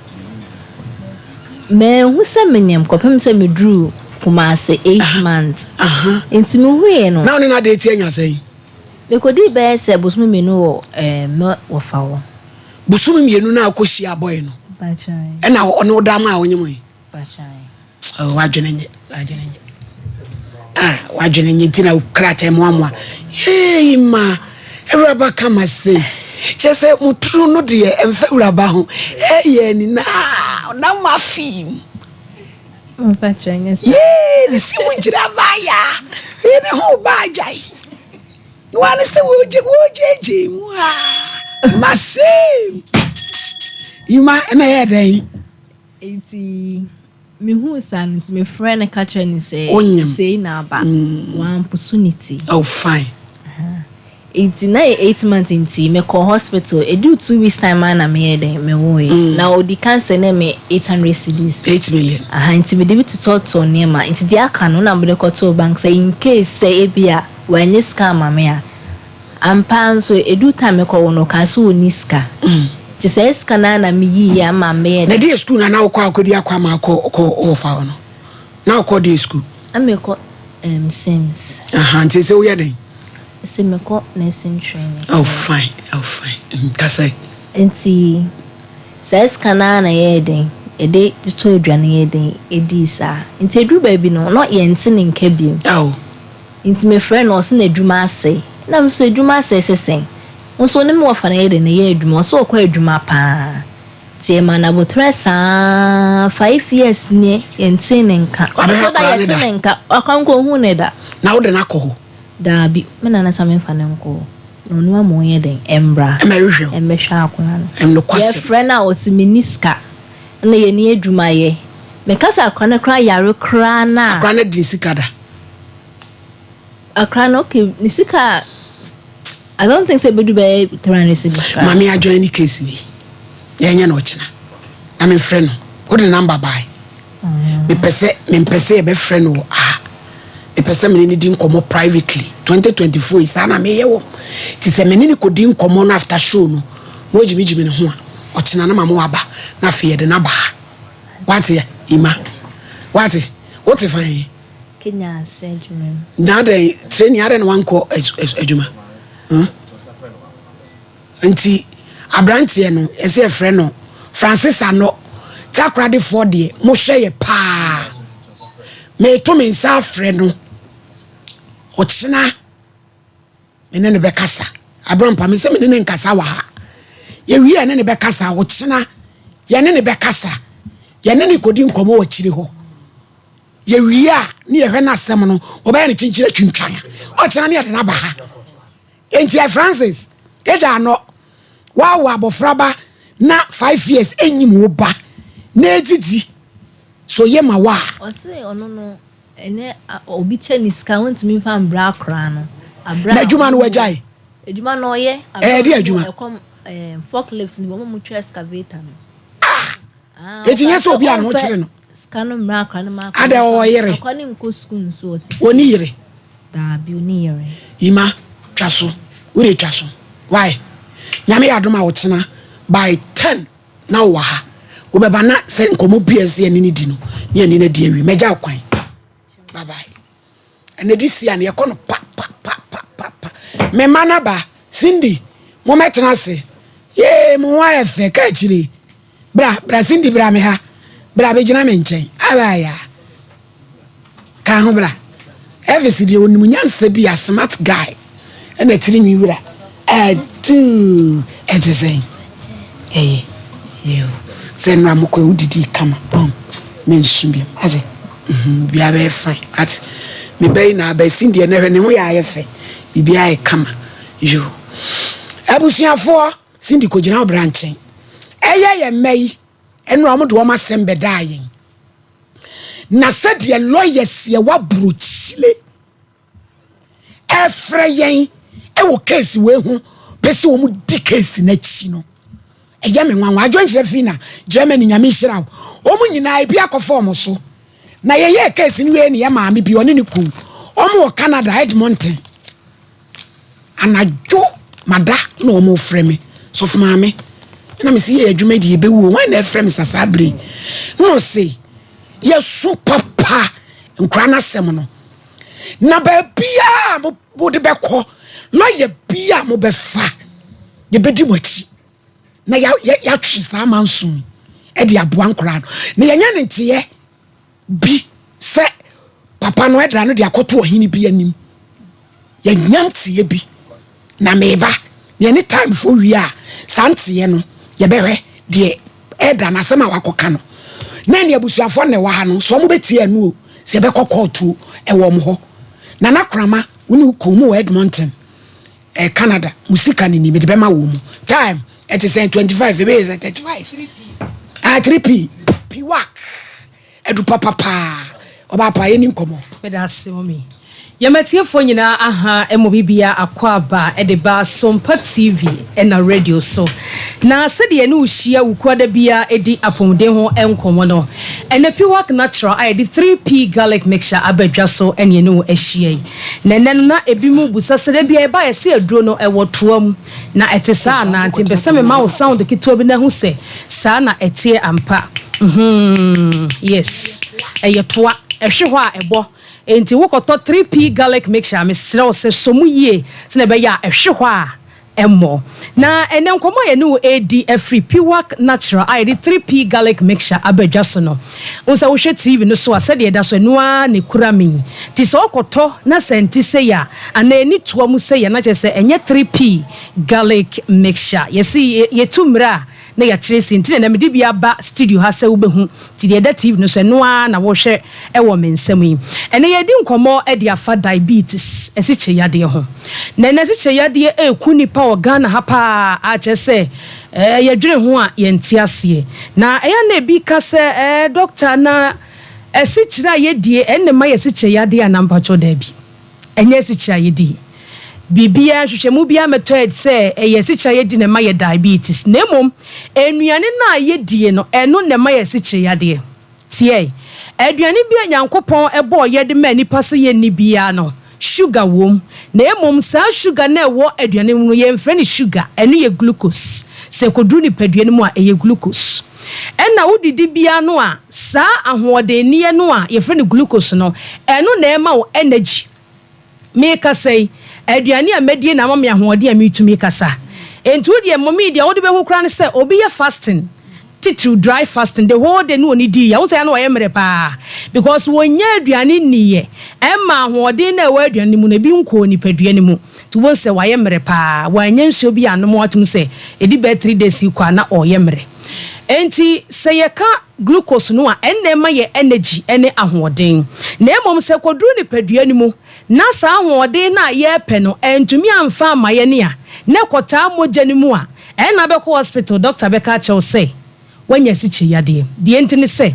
manhu sɛ menyam kɔpem sɛ meduru Kumase 8 months. Nti mehuiɛ no. Na wo ne no ade ti anya sɛn? Mekɔdii bɛyɛ sɛ bosome 2 wɔ me wɔfa hɔ. Bosome 2 no a wokɔhyia abɔe no Mpakyɛ. ɛna ɔne wo da ma a wonyem yi? Mpakyɛ. Oh, w'adwene nye, w'adwene nye. Ah, w'adwene nye nti na krataa mmoamoa. Yee, ma awuraba kama se. Kyerɛ sɛ mo turu no deɛ ɛmfa awuraba ho. Ɛyɛ ni na na ma fi mu. Yee, ne si mu gyina baaya. Ne ne ho ba agyae. Na wa ne sɛ wɔgye wɔgyegye mu a. Ma se. Ima ɛna yɛ dɛn? Enti mehuu saa no nti mefrɛɛ no ka kyerɛɛ no sɛ Wonyim. sei na aba. Wamposo ne ti. Oh fine. Nti na yɛ 8 months nti mekɔ hospital. Ɛduu 2 weeks time a na meyɛ dɛn mewoeɛ. Na ɔdi kan sɛ ne me 800 cedis. 8 million. Aha, nti mede bi totɔtɔ nneɛma. Nti deɛ aka no na mede kɔtoo bank sɛ in case sɛ ebi a wanyɛ sika ama me a. Ampa nso ɛduu time mekɔwo no, ɔkaa sɛ ɔnni sika. Nti sɛ sika no a na meyiiɛ ama meyɛ Na dɛn. deɛ school na na wokɔ akɔdi akɔ ama akɔ kɔ ɔfa hɔ no. Na wokɔ deɛ school? Na mekɔ Sims. Aha, nti sɛ woyɛ dɛn? Sɛ mekɔ nursing training. Oh fine, oh fine. Kasa. Nti saa sika no ara na yɛyɛ den yɛde totɔ aduane, yɛ den ɛdii saa. Nti ɛduru baabi no na yɛnte ne nka biom. Oh. Nti mefrɛ no, ɔse n'adwuma asɛe. Na me so adwuma asɛe sɛ sɛn? Wo nso ne me wɔfa no yɛ den na ɛyɛ adwuma. Ɔse ɔkɔ adwuma paa. Nti ɛma no abotire saa 5 years nie, yɛntee ne nka. Wabɛhwɛ So da akwaraa ne yɛte da? ne nka, akwaraa nko ohuu ne da. Na wode no akɔ hɔ? Daabi, me nana sɛ memfa no nkɔ hɔ. Na ɔno ama ɔnyɛ den ɛmbra. Ɛma ɛhwehwɛ wo. Ɛmmɛhwɛ akwaraa no. Ɛnokwasɛm. Yɛfrɛ no a ɔse menni sika. Ɛna yɛni adwuma yɛ. Meka sɛ akwaraa no koraa yare koraa no a. Akwaraa no de ne sika da? Akwaraa no, okay, ne sika a I don't think sɛ ebedu bɛyɛ 300 cedis koraa. Maame adwan ne case wei. Yɛnyɛ no ɔkyena. Na memfrɛ no. Wode number bae. Mepɛ sɛ mempɛ sɛ yɛbɛfrɛ no wɔ aha. Mepɛ sɛ mene ne di nkɔmmɔ privately. 2024 yi saa na meyɛ wɔ. Nti sɛ mene ne kɔdi nkɔmmɔ no after show no na ɔgyimigyimi ne ho a, ɔkyena no ma mo aba na afei yɛde no aba ha. Wate Ima? Wate? Wote fan? Kenya ase adwuma mu. Na adɛn training, adɛn na wankɔ adwuma? Huh? Nti aberanteɛ no ɛsɛ yɛfrɛ no Francis Anɔ. Takoradefoɔ deɛ mohwɛ yɛ paa. Meeto me nsa afrɛ no ɔkyena me ne no bɛkasa. Aberampa me sɛ me ne ne nkasa wɔ ha. Yɛwie a ne ne bɛkasa ɔkyena, yɛne ne bɛkasa, yɛne ne kɔdi nkɔmmɔ wɔ akyire hɔ. Yɛwie a ne yɛhwɛ no asɛm no wɔbɛyɛ no kyenkyere atwintwan a ɔkyena ne yɛde no aba ha. Enti ɛ Francis agya anɔ wawo abɔfraba na 5 years enyim wo ba na edzidzi so ye ma wo a. Ɔse ɔno no ɛnɛ obi kyɛ ne sika, wontumi mfa mbra akwaraa no. Abra Na adwuma no wagyae? Adwuma no ɔyɛ. Ɛyɛ de adwuma? Ɛkɔm forklift ni wɔn a wɔtwa excavator no. Ah, eti nyɛ sɛ obi a ne ho kyerɛ no. Sika no mmra akwaraa no ma akwaraa. Ada ɔwɔ yere? Akwaraa no nkɔ sukuu nso, ɔte. Oni yere? Daabi, oni yere. Yima twa so, wode twa so. Why? Nyame yɛ adom a wotena by 10 na wowɔ ha. Wobɛba na sɛ nkɔmmɔ bi a ɛsɛ yɛne ne di no ne yɛne no adi awie. Mɛgya wo kwan. Bye bye. Ɛnɛ de si a ne yɛkɔ no pa pa pa pa pa pa. Me mma no aba. Cindy, mommɛtena ase. Yee, mo ho ayɛ fɛ. Ka akyire. Bra, bra Cindy, bra me ha. Bra bɛgyina me nkyɛn. Abaya. Ka ho bra. Elvis deɛ onim nyansa bi a, smart guy. Ɛna tiri nwi wura. Adu. Ɛte sɛn? Ɛyɛ. Yeo. Sɛ nnora mokɔ wodidi kama. Ɔn. Mensu biom. Ate. Biribiara bɛyɛ fine. Ate. Me ba yi na aba. Cindy ɛnɛ hwɛ ne ho yɛ ayɛ fɛ. Biribiara yɛ kama. Yo. Abusuafoɔ, Cindy kɔgyina wo bra nkyɛn. Ɛyɛ yɛn mma yi. Ɛnora wɔn de wɔn asɛm bɛdaa yɛn. Na sɛdeɛ lawyers yɛ waburokyire ɛfrɛ yɛn ɛwɔ case wei ho pɛ sɛ wɔn di case n'akyi no, ɛyɛ me nwanwa. Adwenkyerɛ fi na Germany, Nyame nhyira wo. Wɔn nyinaa ebi akɔfa wɔn so na yɛyɛ case no wei ne yɛ maame bi ɔne ne kun wɔn wɔ Canada, Edmonton. Anadwo mada na wɔn frɛ me, "Sɔfo maame," ɛna me si yɛ adwuma di yɛbɛwu. Wɔn na ɛfrɛ me sasa abere na ɔse yɛso papa nkura n'asɛm no na baabiaa mode bɛkɔ, lɔya bia mobɛfa, yɛbɛdi mo akyi na yɛatwe saa manso yi ɛde aboa nkora no na yɛnyɛ ne nteɛ bi. sɛ papa no ɛdra no de akɔto ɔhene bi anim. Yɛnya nteɛ bi na meba na yɛne time foɔ wie a, saa nteɛ no yɛbɛhwɛ deɛ ɛda no asɛm a wakɔka no na ɛne abusuafoɔ na ɛwɔ ha no so ɔmo bɛtie ɛno o, sɛ yɛbɛkɔ kɔɔtuo ɛwɔ ɔmo hɔ. Nana Krama, wo ne wo kuo mu wɔ Edmonton, Canada, mo sika no ni mede bɛma wɔ mu. Time ɛte sɛ 25, ɛbɛyɛ sɛ 35, ah, 3P piwak ɛdu papapaa. Ɔbaa pa, yɛni nkɔmmɔ. Meda ase, mɔmi. Yɛmatiefoɔ nyinaa aha mmɔ bibia akɔ aba ɛde ba Sompa TV ɛna radio so. Na sɛdeɛ ne wohyia wukuada bia ɛdi apɔmuden ho nkɔmmɔ no, ɛnɛ Piwak Natural a yɛde 3P garlic mixture aba dwa so ɛne ɛne wo ahyia yi. Na ɛnɛ no na ebi mu busa sɛ da bia ɛba yɛsɛ aduro no ɛwɔ toa mu na ɛte saa anaa? Nti mpɛ sɛ mema wo sound ketewa bi na ho sɛ saa na ɛteɛ ampa. Yes, ɛyɛ toa, ɛhwe hɔ a ɛbɔ. Nti wokɔtɔ 3P garlic mixture a, mesrɛ wo sɛ sɔ mu yie sɛnɛ ɛbɛyɛ a ɛhwe hɔ a ɛmmɔ. Na ɛnɛ nkɔmmɔ a yɛne wo ɛredi afiri Piwak Natural a yɛde 3P garlic mixture aba dwa so no, wo sɛ wohwɛ TV no so a, sɛdeɛ ɛda so ɛno ara ne kura me yi. Nti sɛ wokɔtɔ na sɛ nte sɛ yɛ a anaa ɛni toa mu sɛ yɛ na kyerɛ sɛ ɛnyɛ 3P garlic mixture. Yɛsi yɛtu mmerɛ a na yɛakyerɛ si nti na mede bi aba studio ha sɛ wobɛhu. Nti deɛ ɛda TV no so ɛno ara na wɔhwɛ ɛwɔ me nsam yi. Ɛnɛ yɛdi nkɔmmɔ de afa diabetes, asikyire yadeɛ ho. Na ɛnɛ asikyire yadeɛ ɛreku nipa wɔ Ghana ha paa, akyerɛ sɛ yɛdwene ho a yɛnte aseɛ. Na ɛyɛ na ebi ka sɛ doctor, na asikyire a yɛdie ɛnna ma yɛ asikyire yadeɛ a? Nampatwɔ, daabi, ɛnyɛ asikyire a yɛdie. Biribiara nhwehwɛmu biara mɛtɔ sɛ ɛyɛ asikyire a yɛdi na ɛma yɛ diabetes, na mmom nnuane no a yɛdie no, ɛno na ɛma yɛ asikyire yadeɛ. Tie, aduane bi a Nyankopɔn ɛbɔɔ yɛde ma nipa sɛ yɛnni biara no, sugar wom. Na mmom saa sugar na ɛwɔ aduane mu no, yɛmfrɛ no sugar, ɛno yɛ glucose. Sɛ kɔduru nipadua no mu a, ɛyɛ glucose. Ɛna wodidi biara no a, saa ahoɔdenneɛ no a yɛfrɛ no glucose no, ɛno na ɛma wo energy. Mekasa yi, aduane a mɛdie na ama me ahoɔden a metumi kasa. Nti wodeɛ mɔmi deɛ wode bɛho koraa no sɛ obi yɛ fasting, titiriw dry fasting, the whole day no wɔn di yɛ, ahosuo yɛ no wɔyɛ mmerɛ paa because wɔnyɛ aduane nniyɛ. Ɛma ahoɔden na ɛwɔ aduane no mu no ebi nkɔɔ nipadua no mu. Nti wɔn sɛ wɔayɛ mmerɛ paa, wɔanyɛ nsuo bi anom atum sɛ edi bɛɛ 3 days kɔ a na ɔyɛ mmerɛ. Nti sɛ yɛka glucose no a, ɛnna ɛma yɛ energy ɛne ahoɔden. Na mmom sɛ kɔduru nipadua no mu na saa ahoɔden no a yɛrepɛ no ɛntumi amfa ama yɛ ne a na ɛkɔtaa mogya no mu a, ɛnna bɛkɔ hospital, doctor bɛka akyerɛw sɛ wanya asikyire yadeɛ. Deɛ nti ne sɛ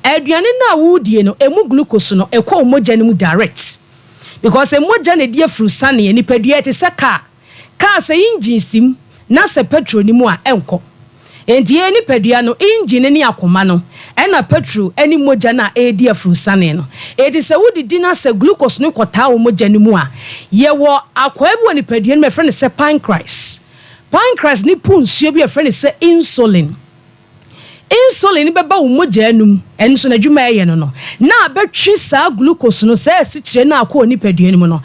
aduane no a wodie no, emu glucose no ɛkɔ wo mogya no mu direct because mogya na ɛdi afuru saneɛ. Nipadua ɛte sɛ car sɛ engine sim na sɛ petrol ni mu a, ɛnkɔ. Nti yɛn nipadua no, engine ne akoma no, ɛna petrol ne mogya no a ɛredi afuru sane no. Eti sɛ wodidi na sɛ glucose no kɔtaa wɔ mogya no mu a, yɛwɔ akwaa bi wɔ nipadua no mu yɛfrɛ no sɛ pancreas. Pancreas ne pu nsuo bi yɛfrɛ no sɛ insulin. Insulin bɛba wo mogya no mu, ɛno nso n'adwuma ɛyɛ no na abɛtwe saa glucose no, saa asikyire no akɔ nipadua no mu no.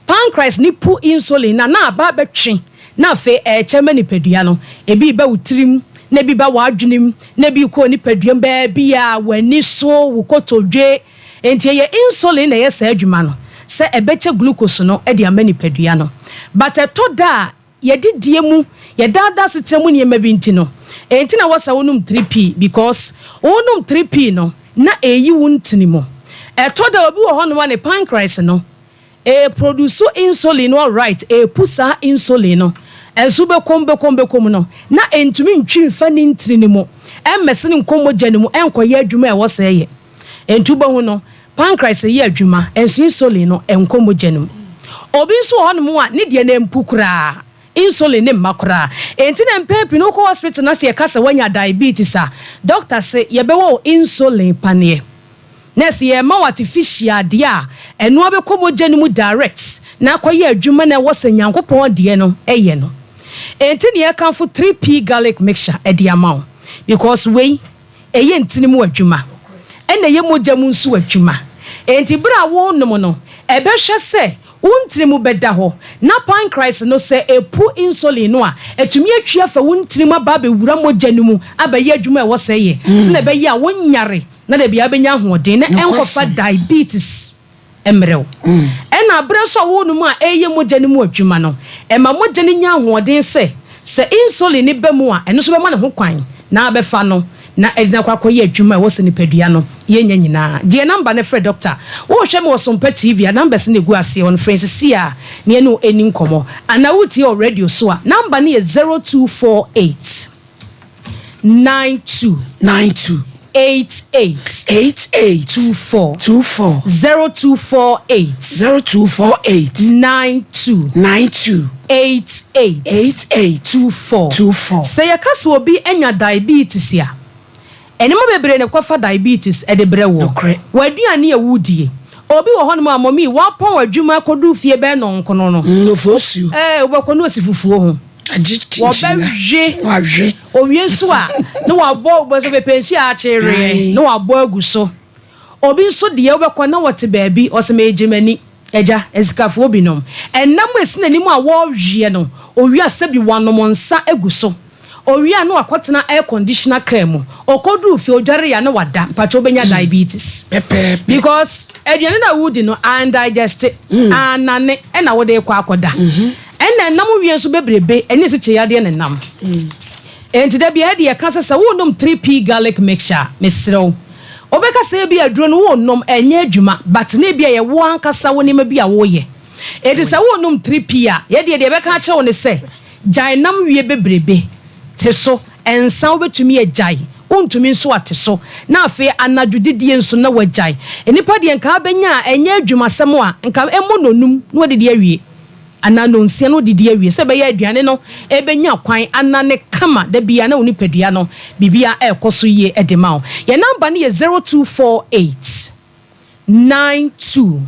Pancreas ne pu insulin na aba abɛtwe na afei ɛɛkyɛ ma nipadua no. Ebi ba wo tirim na ebi ba w'adwenem na ebi kɔ nipadua mu baabi a w'ani so, wo kotodwe. Nti ɛyɛ insulin na ɛyɛ saa adwuma no sɛ ɛbɛkyɛ glucose no ɛde ama nipadua no. But ɛtɔ da a, yɛdidie mu, yɛdaadaa setena mu nneɛma bi nti no, ɛnti na wɔsɛ wonom 3P, because wonom 3P no na ɛyi wo ntini mu. Ɛtɔ da, obi wɔ hɔnom a ne pancreas no ɛproduce insulin no alright, ɛpu saa insulin no, ɛnso bɛkɔm bɛkɔm bɛkɔm no na ɛntumi ntwi mfa ne ntini no mu ɛmmɛse ne nkɔ mogya no mu ɛnkɔyɛ adwuma a ɛwɔ sɛ ɛyɛ. Ɛntu bɛhu no, pancreas yɛ adwuma, ɛnso insulin no ɛnkɔ mogya no mu. Obi nso wɔ hɔnom a ne deɛ no mpu koraa, insulin ne mma koraa. Enti na mpɛn pii no, wokɔ hospital na sɛ yɛka sɛ woanya diabetes a, doctor sɛ yɛbɛwɔ wo insulin paneɛ na sɛ yɛma wo artificial adeɛ a, ɛnoa bɛkɔ mogya no mu direct na akɔyɛ adwuma na ɛwɔ sɛ Nyankopɔn deɛ no ɛyɛ no. Enti ne yɛkamfo 3P garlic mixture ɛde ama wo because wei ɛyɛ ntini mu adwuma, ɛna ɛyɛ mogya mu nso adwuma. Enti bere a wonom no, ɛbɛhwɛ sɛ wo ntini mu bɛda hɔ na pancreas no sɛ epu insulin no a, ɛtumi atwi afa wo ntini mu aba abɛwura mogya no mu abɛyɛ adwuma a ɛwɔ sɛ yɛ, sɛ ɛbɛyɛ a wonyare. na da biara bɛnya ahoɔden na ɛnkɔfa diabetes mmerɛ wo. Ɛna berɛ nso a worenom a ɛreyɛ mogya no mu adwuma no, ɛma mogya no nya ahoɔden sɛ, sɛ insulin no ba mu a, ɛno nso bɛma ne ho kwan na abɛfa no na ɛde no akɔ akɔyɛ adwuma a ɛwɔ sɛ nipadua no yɛnya nyinaa. Gye yɛn namba no frɛ dɔkta. Worehwɛ me wɔ Sompa TV a, numbers no na ɛgu aseɛ hɔ no, frɛ yɛn seesei ara na yɛne wo ɛnni nkɔmmɔ. Anaa woretie wɔ radio so a, namba no yɛ 0248 92. 92. 88. 88. 24. 24. 0248. 0248. 92. 92. 88. 88. 24. 24. Sɛ yɛka sɛ obi anya diabetes a, nneɛma bebree na ɛkɔfa diabetes de brɛ woɔ. Nokorɛ. W'aduane a wodie. Obi wɔ hɔnom a, mɔmi, wapɔn adwuma akɔdu fie bɛyɛ nnɔnkono no. Nufosuo. Ɛɛ, wobɛkɔ na ɔsi fufuo ho. Agye kyinkyin na. Wɔbɛwe. Wawe. Owie nso a, na wabɔ, wobɛsɛ ɔbɛpɛ nsuo a akyereɛ, na wabɔ agu so. Obi nso deɛ, wobɛkɔ na ɔte baabi, ɔsɛ meregye m'ani. Agya, asikafoɔ binom, ɛnam a ɛsi n'anim a wɔreweɛ no, owie a sɛbi wanom nsa agu so. Owie a na wakɔtena air conditioner car mu. Ɔkɔduru fie, ɔdware a na wada. Mpakyɛ wobɛnya diabetes. Pɛpɛɛpɛ. Because aduane no a wodi no, andigest, annane, ɛna wode rekɔ akɔda. Ɛna ɛnam wie nso bebrebe, ɛne asikyireyadeɛ na ɛnam. Enti da biara deɛ yɛka sɛ sɛ worenom 3P garlic mixture a, mesrɛ wo, wobɛka sɛ ebia aduro no worenom ɛnyɛ adwuma, but na ebia ɛyɛ wo ankasa wo nneɛma bi a woreyɛ. Enti sɛ worenom 3P a, yɛdeɛ deɛ yɛbɛka akyerɛ wo ne sɛ, gyae nam wie bebrebe, te so, nsa wobɛtumi agyae, wontumi nso a te so, na afei anadwo didie nso na woagyae. Nnipa deɛ nka abɛnya a ɛnyɛ adwumasɛm a, nka ɛmmɔ nnɔnum na wadidi awie. anaa nnɔnsia na ɔdidi awie sɛ ɛbɛyɛ aduane no bɛnya kwan anane kama da biara na wo nipadua no biribiara ɛrekɔ so yie de ma wo. Yɛn namba no yɛ 0248 92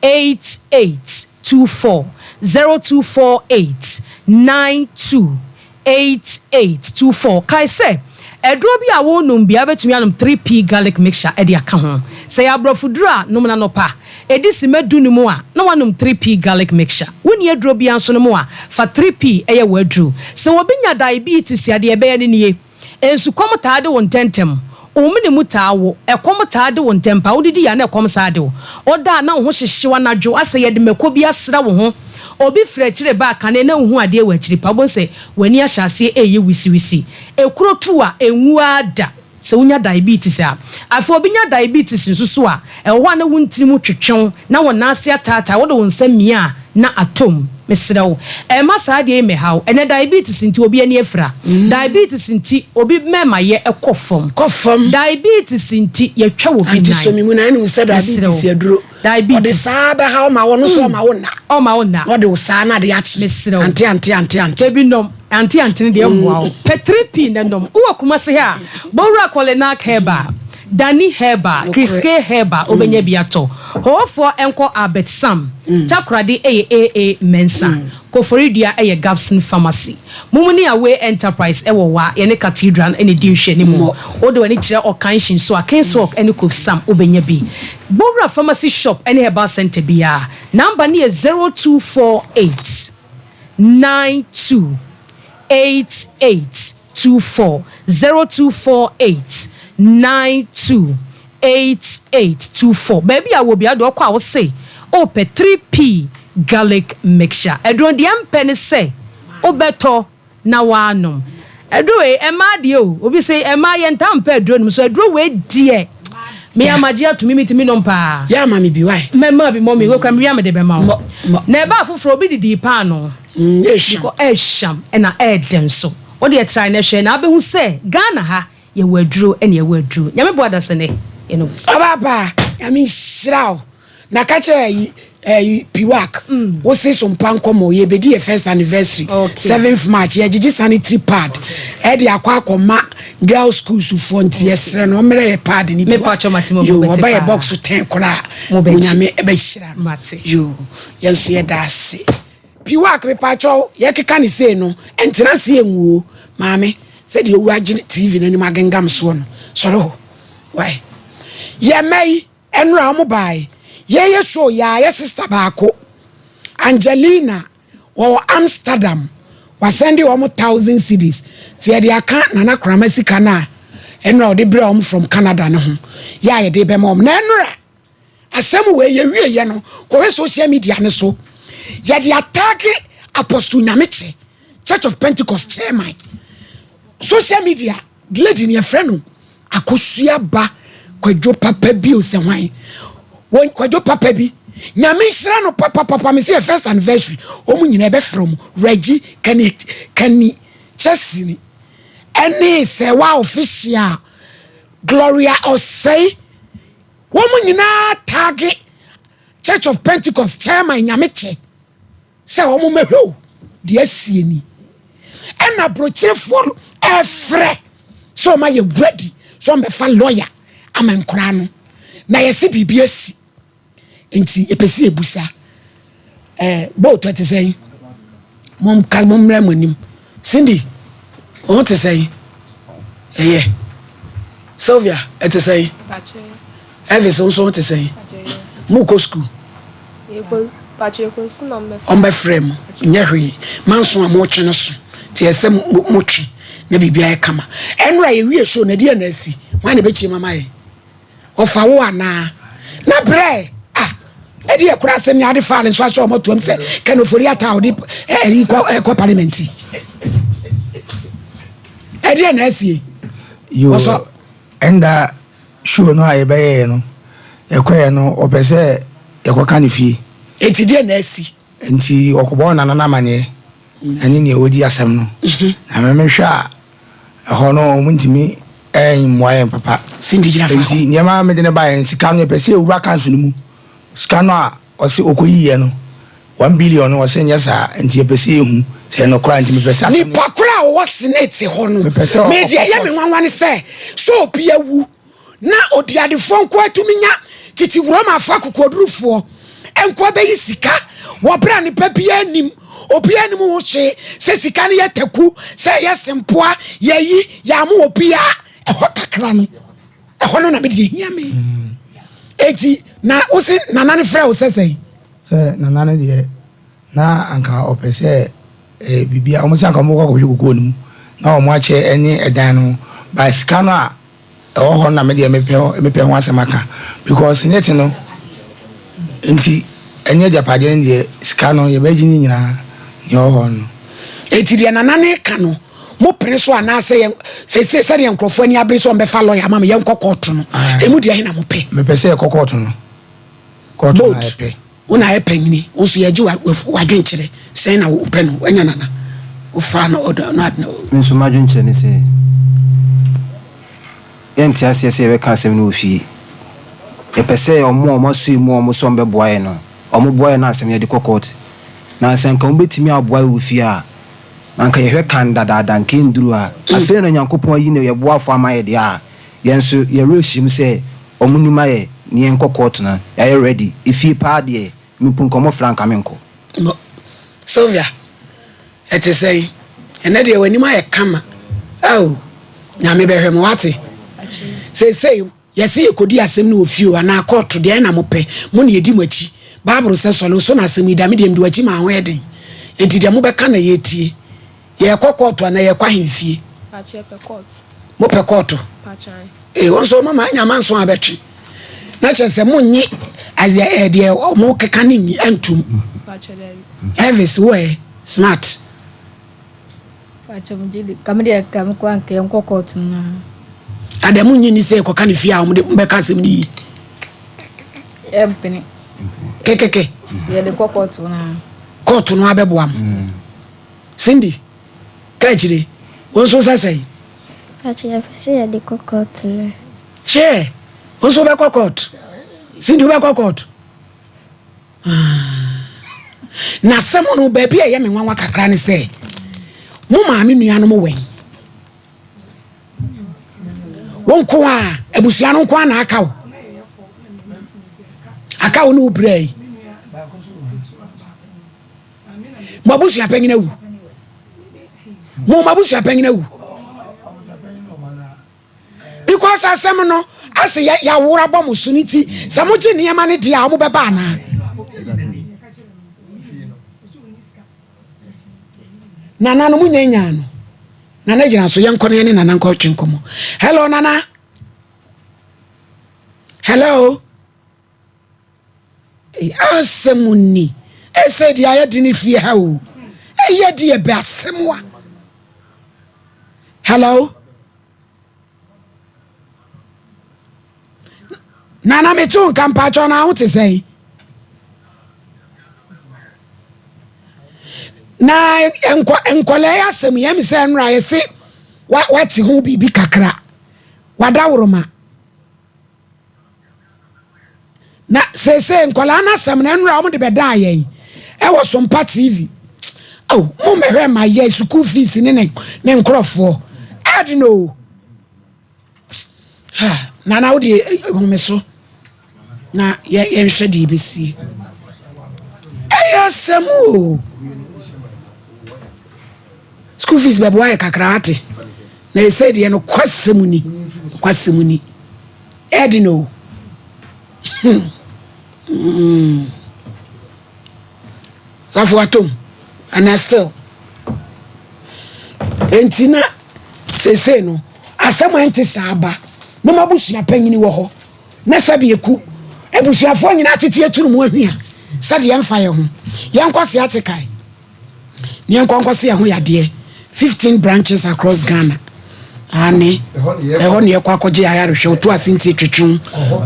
88 24, 0248 92 8824. Kae sɛ, aduro bi a worenom biara wobɛtumi anom 3P Garlic Mixture de aka ho. Sɛ ɛyɛ aborɔfoduro a, nom no anɔpa. Ɛdi simma du no mu a, na woanom 3P Garlic Mixture. Wonni aduro biara nso nom a, fa 3P yɛ w'aduro. Sɛ obi nya diabetes a, deɛ ɛbɛyɛ no nie. Nsukɔm taa de wo ntɛmntɛm. Wo mene mu taa wo. Ɛkɔm taa de wo ntɛm paa. Wodidi a na ɛkɔm saa de wo. Woda a na wo ho hyehye wo anadwo asɛ yɛde mako bi asra wo ho. Obi firi akyire ba a kane na wonhu adeɛ wɔ akyiri paa. Wobɛhu sɛ w'ani ahyɛ aseɛ reyɛ wisiwisi. Ekuro tu a, ɛnwu ara da. Sɛ wonya diabetes a. Afei obi nya diabetes nso so a, ɛwɔ hɔ a na wo ntini mu twetwe wo, na wo nan ase ataataa, wode wo nsa mia a na atɔ mu. Mesrɛ wo, mma saa adeɛ yi mmɛha wo. Ɛnnɛ diabetes nti obi ani afira. Diabetes nti obi mmɛmayɛ kɔ fam. Kɔ fam. Diabetes nti yɛtwa obi nan. Ante sɔ me mu na ɛnim sɛ Mesrɛ diabetes wo. yɛ aduro. Diabetes. Ɔde saa bɛha wo ma ɔno nso ɔma wo nna. Ɔma wo nna. Na ɔde wo saa na ade akye. Mesrɛ wo. Ante ante ante ante. Dabi nom. Ante ante no deɛ mmoa wo. Pɛ 3P na nom. Wowɔ Kumasi ha a, Bowura Kɔlenak Herbal, Dani Herbal, Kriske Herbal wobɛnya bi atɔ. Hoofoɔ nkɔ Albert Sam. Takoradi yɛ AA Mensah. Koforidua yɛ Gabson Pharmacy. Mumuni Away Enterprise wɔ Wa, yɛne Cathedral no na ɛdi nhwɛanimu. Wode w'ani kyerɛ Ɔkanhyi nso a, Kingswalk ne Kofsam wobɛnya bi. Bowura Pharmacy Shop ne Herbal Centre biara. Number no yɛ 0248 92 88 24, 0248 92 8824. Baabi a wɔ biara deɛ ɔkɔ a wose wopɛ 3P garlic mixture. Aduro deɛ mpɛ ne sɛ wobɛtɔ na woanom. Aduro wei ɛmaa deɛ o, obi se ɛmaa yɛntaa mpɛ aduro nom so aduro wei deɛ me a magye ato me metumi nom paa. Yɛ ama me bi why? Mɛma bi mɔmi wei kora mewia mede bɛma wo. Mɔ mɔ. Na ɛbaa foforɔ obi didii paanoo. Ɛɛhwam. Because ɛɛhwam ɛna ɛɛdɛ nso. Wodeɛ try na hwɛ na wobɛhu sɛ Ghana ha Yɛwɔ aduro ɛne yɛwɔ aduro. Nyame boa dasani yɛne wo bɛsi. Ɔbaapa Nyame nhyira wo na ka kyerɛ ayi ayi piwak wo se so mpa nkɔmɔ yɛ bedi yɛ first anniversary seventh March yɛ gyegye sanitary pad ɛde akɔ akɔ ma girls schools foɔ nti yɛ srɛ no ɔmmerɛ yɛ pad ne bi wa yo ɔba yɛ box ten koraa Onyame ɛbɛ hyira no yo yɛn nso yɛ da ase. Piwak mepakyɛw yɛkeka no sei no ɛntena ase ɛnwu o maame sɛdeɛ owu agye TV no anim agengam soɔ no sɔre hɔ wai yɛ mma yi ɛnora ɔmo baae yɛyɛ show yɛ a yɛ sister baako Angelina wɔwɔ Amsterdam wasɛnde ɔmo thousand cedis nti yɛde aka Nana Korama sika no a. ɛnora ɔde brɛ wɔn from Canada no ho yɛ a yɛde bɛma wɔn na ɛnora asɛm wei yɛwie yɛ no kɔhwɛ social media no so yɛde atake Apostle Nyamekye Church of Pentecost chairman social media lady no yɛfrɛ no Akosua ba Kwadwo papa bi o sɛ hwan wɔn Kwadwo papa bi nyame nhyira no papapapa me sɛ yɛ first anniversary wɔn nyinaa ɛbɛfrɛ wɔn Reggie Kenny Kenny Chesney ɛne sɛwa official Gloria Osei wɔn nyinaa taage Church of Pentecost chairman nyame kyɛ sɛ wɔn mmɛhwɛ o deɛ asie ni ɛna aburokyerefoɔ no ɛfrɛ sɛ wɔn ayɛ ready sɛ wɔn bɛfa lawyer ama nkoraa no na yɛsi biribi asi nti yɛpɛ si ebusa ɛɛ boat ɛte sɛn mo nka mo mmerɛ mo anim Cindy wɔn te sɛn ɛyɛ Sylvia ɛte sɛn. Elvis nso ho te sɛn? Mokɔ sukuu? Ɔmbɛfrɛ mo, nyɛ hwee. Manso a motwe no so, nti ɛsɛ motwe na biribi ayɛ kama. Ɛnora yɛwie show no, ɛdeɛ na asi? Hwan na ɛbɛkyie mama yɛ? Ɔfa wo anaa? Na brɛ ah, ɛdeɛ kora asɛm ni ade faale nso ahyɛ ɔmɔtoam sɛ Ken Ofori-Atta a ɔde ɛyi kɔ parliament yi. Ɛdeɛ na asie? Ɔsɔ. Ɛnda show no a yɛbɛyɛeɛ no, yɛkɔeɛ no, ɔpɛ sɛ yɛkɔka ne fie. Enti deɛ na asi? Enti ɔkɔbɔɔ Nana no amaneɛ ɛne deɛ ɔredi asɛm no. Na me mehwɛ a, ɛhɔ no wɔntumi mmoa yɛn papa. Cindy gyina faako. Enti nneɛma a mede no baeɛ no, sika no yɛpɛ sɛ yɛwura council no mu. Sika no a ɔse ɔkɔyiiɛ no, One billion no ɔse nyɛ saa nti yɛpɛ sɛ yɛhu sɛ ɛyɛ nokorɛ a nti mepɛ sɛ asɛm no. Nipa korɔ a ɔwɔ senate hɔ no Mepɛ sɛ me deɛ ɔkɔ ɛyɛ me court. nwanwa ne sɛ sɛ obi awu na odiadefoɔ nkoa tumi nya tete Romafoɔ akokoɔdurufoɔ nkoa bɛyi sika wɔ berɛ a nipa biara nnim obiara nnim ho hwee sɛ sika no yɛ taku sɛ ɛyɛ sempoa yɛyi yɛamo obiara ɛhɔ kakra no ɛhɔ no na me deɛ ɛhia me enti na wo se nana no frɛ wo sɛ sɛn? Sɛ nana no deɛ na anka ɔpɛ sɛ ɛyɛ biribi a wɔn sɛ anka wɔn kɔ akɔhwɛ kokoo no mu na wɔn akyɛ ɛne ɛdan no ba sika no a ɛwɔ hɔ no na me deɛ mepɛ mepɛ ho asɛm aka because ne te no nti ɛnyɛ agyapadeɛ no deɛ sika no yɛbɛgye ne nyinaa nea ɛwɔ hɔ no. Enti deɛ nana no reka no mo pene so anaasɛ yɛn sese sɛdeɛ nkurɔfoɔ ani abere sɛ wɔn bɛfa lɔya ama me yɛnkɔ kɔɔto no emu deɛ he na mopɛ? Mepɛ sɛ yɛkɔ kɔɔto no. Kɔɔto na Boat, yɛpɛ. wo na ayɛ panyini, wo nso yɛgye w'adwenkyerɛ, sɛn na wopɛ no, wanya nana, wofaa no ɔdɔ no adena o. Me nso m'adwenkyerɛ ne sɛ, yɛnte aseɛ sɛ yɛbɛka asɛm no wɔ fie. Yɛpɛ sɛ wɔn a wɔasɔ mu a wɔsɛ wɔbɛboa yɛn no, wɔboa yɛn na asɛm no yɛde kɔ kɔɔto. Na sɛ anka wɔbɛtumi aboa yɛn wɔ fie a, anka yɛhwɛ kan dadaada, anka ɛnduru ha. Afei na Onyankopɔn ayi ne yɛboafoɔ ama yɛn deɛ a, yɛn nso yɛn werɛ hyɛ mu sɛ Ɔmo nim ayɛ ne yɛn kɔ court no yayɛ ready efie paa deɛ me mpo nka ɔmo frɛ a nka me nkɔ. Mo, Sylvia, ɛte sɛn? Ɛnnɛ deɛ w'anim ayɛ kama. Ao, Nyame bɛhwɛ mo, wate? Seesei, yɛse yɛkɔdi asɛm no wɔ fie o, anaa kɔɔto, deɛn na mopɛ? Mo na yɛdi mo akyi. Bible sɛ, Sɔre wo so na asɛm yi da, me deɛ mede w'akyi maa ho yɛ den. Enti deɛ mobɛka na yɛtie. Yɛkɔ kɔɔto anaa yɛkɔ ahemfie? Mopɛ kɔɔto? Ee, wɔn nso wɔn anya amanso abɛtwe. Na kyerɛ sɛ monnye ayɛ ɛɛ deɛ wɔn keka ne nni ntum. Elvis wo ɛ smart. Ada mo nyi ni sɛ kɔka ne fie a wɔn de bɛka asɛm no yi. Kekeke. Kɔɔto no abɛboa mo. Cindy, ka akyire, wo nso sɛ sɛn? Pacho yɛpɛ sɛ yɛde kɔ court no. Hwɛ, wo nso wobɛkɔ court? Cindy wobɛkɔ court? Ah. Na asɛm no baabi a ɛyɛ me nwanwa kakra ne sɛ mo maame nuanom wɛn. Wo nko a abusua no nko a na aka wo. Aka wo ne wo bra yi. Mo abusua panyin awu. Mo mo abusua panyin awu. Because asɛm no ase yɛ yɛawora bɔ mo so no ti sɛ mogye nneɛma no deɛ a wɔn bɛba anaa. Nana no mo nya nyaa no. Nana gyina so yɛnkɔ na yɛne Nana nkɔ twe nkɔmmɔ. Hello Nana. Hello. Asɛm ni. Ɛsɛ deɛ ayɛ de ne fie ha o. Ɛyɛ deɛ bɛ asɛm wa. Hello. Nana meto nka mpakyɛw na ho te sɛn? Na nkɔ nkɔlaa yi asɛm yɛn mi sɛ nnora yɛse wate ho biribi kakra wadaworoma na seesei nkɔlaa no asɛm no nnora wɔn de bɛdaa yɛn ɛwɔ Sompa TV oh mo mmɛhwɛ ma yɛ sukuu fees ne ne ne nkorɔfoɔ ɛde no nana wo deɛ eh, eh, home so na yɛnhwɛ deɛ ɛbɛsie ɛyɛ asɛm o school fees bɛboa yɛ kakra ate na ɛsɛ deɛ no kwasɛm ni kwasɛm ni ɛde no hmm. mm. Safo atom anaa still? Enti na seesei no asɛm a ɛnte saa ba na m'abusua panyin wɔ hɔ na sɛbi eku abusuafoɔ nyinaa tete aturu mu ahwia sɛdeɛ ɛmfa yɛn ho. Yɛnkɔ se ate kae. Ne yɛnkɔ nkɔse yɛn ho yadeɛ 15 branches across Ghana. Aane, ɛhɔ ne yɛkɔ akɔgye ayarehwɛ, ɔto ase nti twetwe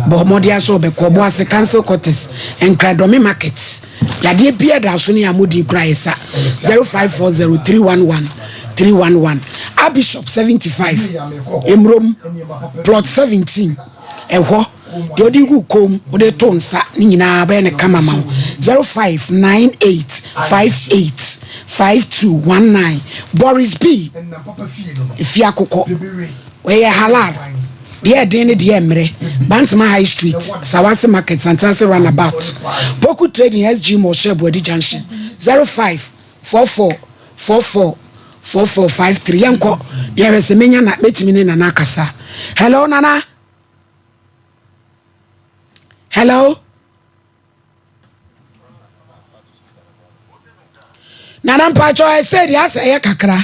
bɔ mmɔden asɛ ɔbɛkɔ ɔbɔ ase council quarters, Nkran market. Yadeɛ biara da so ne amodin kura yɛ sa 0540 311 311. Abishop 75 Emrom plot 17 ɛhɔ deɛ ɔde gu kɔn mu ɔde to nsa ne nyinaa bɛyɛ ne kama ma wo 0598 58 5219 Boris B efi akokɔ ɛyɛ halal deɛ ɛden ne deɛ mmerɛ Bantama High Street Sawase Market Santase Runabout Poku Trading SG Mall Hyɛ Junction 05 44 44 44 53 yɛnkɔ yɛhwɛ sɛ menya na mɛtumi ne nana akasa. Hello nana. Hello. Nana mpakyɛ ɛsɛ deɛ asɛ ɛyɛ kakra.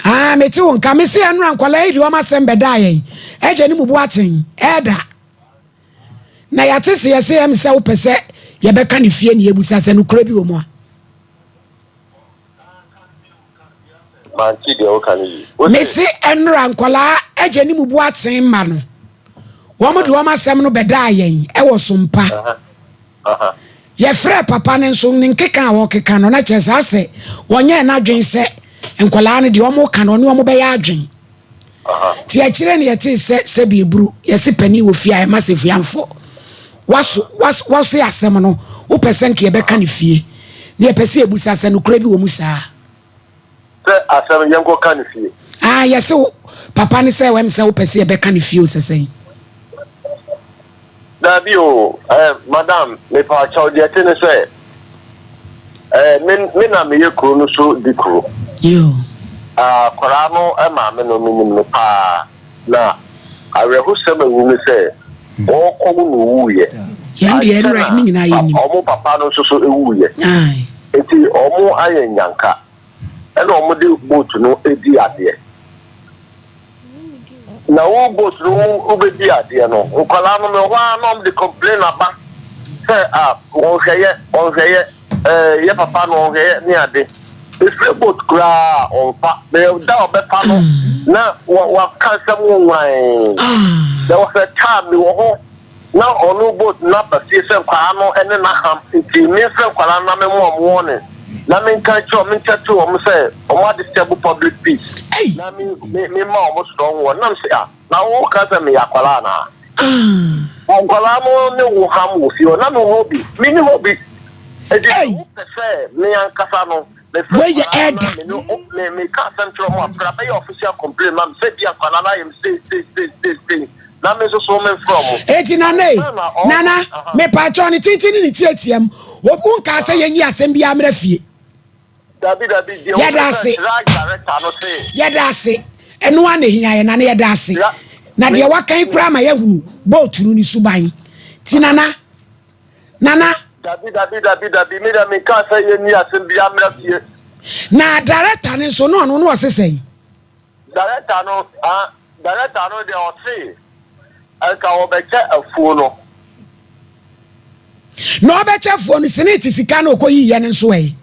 Ah, mete wo nka mese ɛnora nkwadaa yi deɛ ɔma asɛm bɛdaa yɛn ɛgya ne mu bu aten ɛɛda na yɛate se yɛse ɛm sɛ wopɛ sɛ yɛbɛka ne fie ne yɛbusa sɛ nokorɛ bi wɔ mu a. Mante deɛ woka no yie. Wose. Mese ɛnora nkwadaa agya ne mu bu aten mma no wɔn de wɔn asɛm no bɛdaa yɛn ɛwɔ Sompa. Yɛfrɛɛ papa no nso ne nkeka a ɔkeka no na kyerɛ sɛ asɛ wɔnyɛɛ n'adwen sɛ nkwadaa no deɛ wɔn ka no ɔne wɔn bɛyɛ adwen. Nti akyire no yɛtee sɛ sɛbi eburu yɛse panin wɔ fie a ɛma sefuamfo waso was wase asɛm no wopɛ sɛ nka yɛbɛka no fie na yɛpɛ sɛ yɛbusa sɛ nokorɛ bi wɔ mu saa. Sɛ asɛm yɛnkɔ ka no fie. Ah yɛse wo papa no sɛ wɛm sɛ wopɛ sɛ yɛbɛka no fie o sɛ sɛn. Daabi o, eh, madam, mepaakyɛw, deɛ ɛte ne sɛ, eh, me, me na meyɛ kuro no so di kuro. Yoo. Akwadaa no maame no, menim no paa, na awerɛhosɛm a ɛwɔ mu ne sɛ, ɔrekɔwo na ɔwuiɛ. Yɛn deɛ Ankyɛ ɛnora na ne nyinaa yɛnim. wɔn papa no nso so wuiɛ. Ae. Nti wɔn ayɛ nnyanka, ɛna wɔde boat no di adeɛ. Na wo boat no wo bɛdi adeɛ no nkwadaa no mewɔ hɔ ara na wɔn de complain aba sɛ ah wɔnhwɛyɛ wɔnhwɛyɛ ɛɛ yɛ papa no wɔnhwɛyɛ ne ade efiri boat koraa ɔnfa bɛyɛ da ɔbɛfa no na wa waka nsɛm nwann there was a time mewɔ hɔ na ɔno boat no aba fie sɛ nkwadaa no ne no aham nti memfrɛ nkwadaa no na memmɔ wɔn warning na menka nkyerɛ wɔn menkyɛte wɔn sɛ wɔn adisturb public peace na me me mema wɔn strong warning na mese ah na wo ka sɛ meyɛ akwadaa anaa nkwadaa no ne wo ham wɔ fie hɔ na mewɔ hɔ bi menni hɔ bi enti sɛ wopɛ sɛ me ankasa no mefrɛ Wei yɛ nkwadaa no ɛɛda. na me ne me meka asɛm kyerɛ wɔn a bra bɛyɛ official complaint ma me sɛ bia nkwadaa no ayɛ me sei sei sei sei sei Na me nso so memfrɛ ɔmo. Enti Nana ei, Ansa na ɔɔba, Nana, aha. mepaakyɛw ne tenten ne ne tiatia mu, wo wonkaa sɛ yɛnyi asɛm biara mmra fie. Dabi dabi, deɛ Yɛda wɔn sɛ ase. CHRAJ director no se. Yɛda ase. Ɛno ara na ehia yɛn, Nana, yɛda ase. Ra, Na me, deɛ waka yi koraa ma yɛahunu boat no ne suban. Nti Nana, Nana. Dabi dabi dabi dabi, me deɛ menkaa sɛ yɛnyi asɛm biara mmra fie. Na director no nso na ɔno na ɔse sɛn? Director no ah director no deɛ ɔse nka ɔbɛkyɛ afuo no. Na ɔbɛkyɛ afuo no senate sika na ɔkɔ yiiɛ no nso ɛ?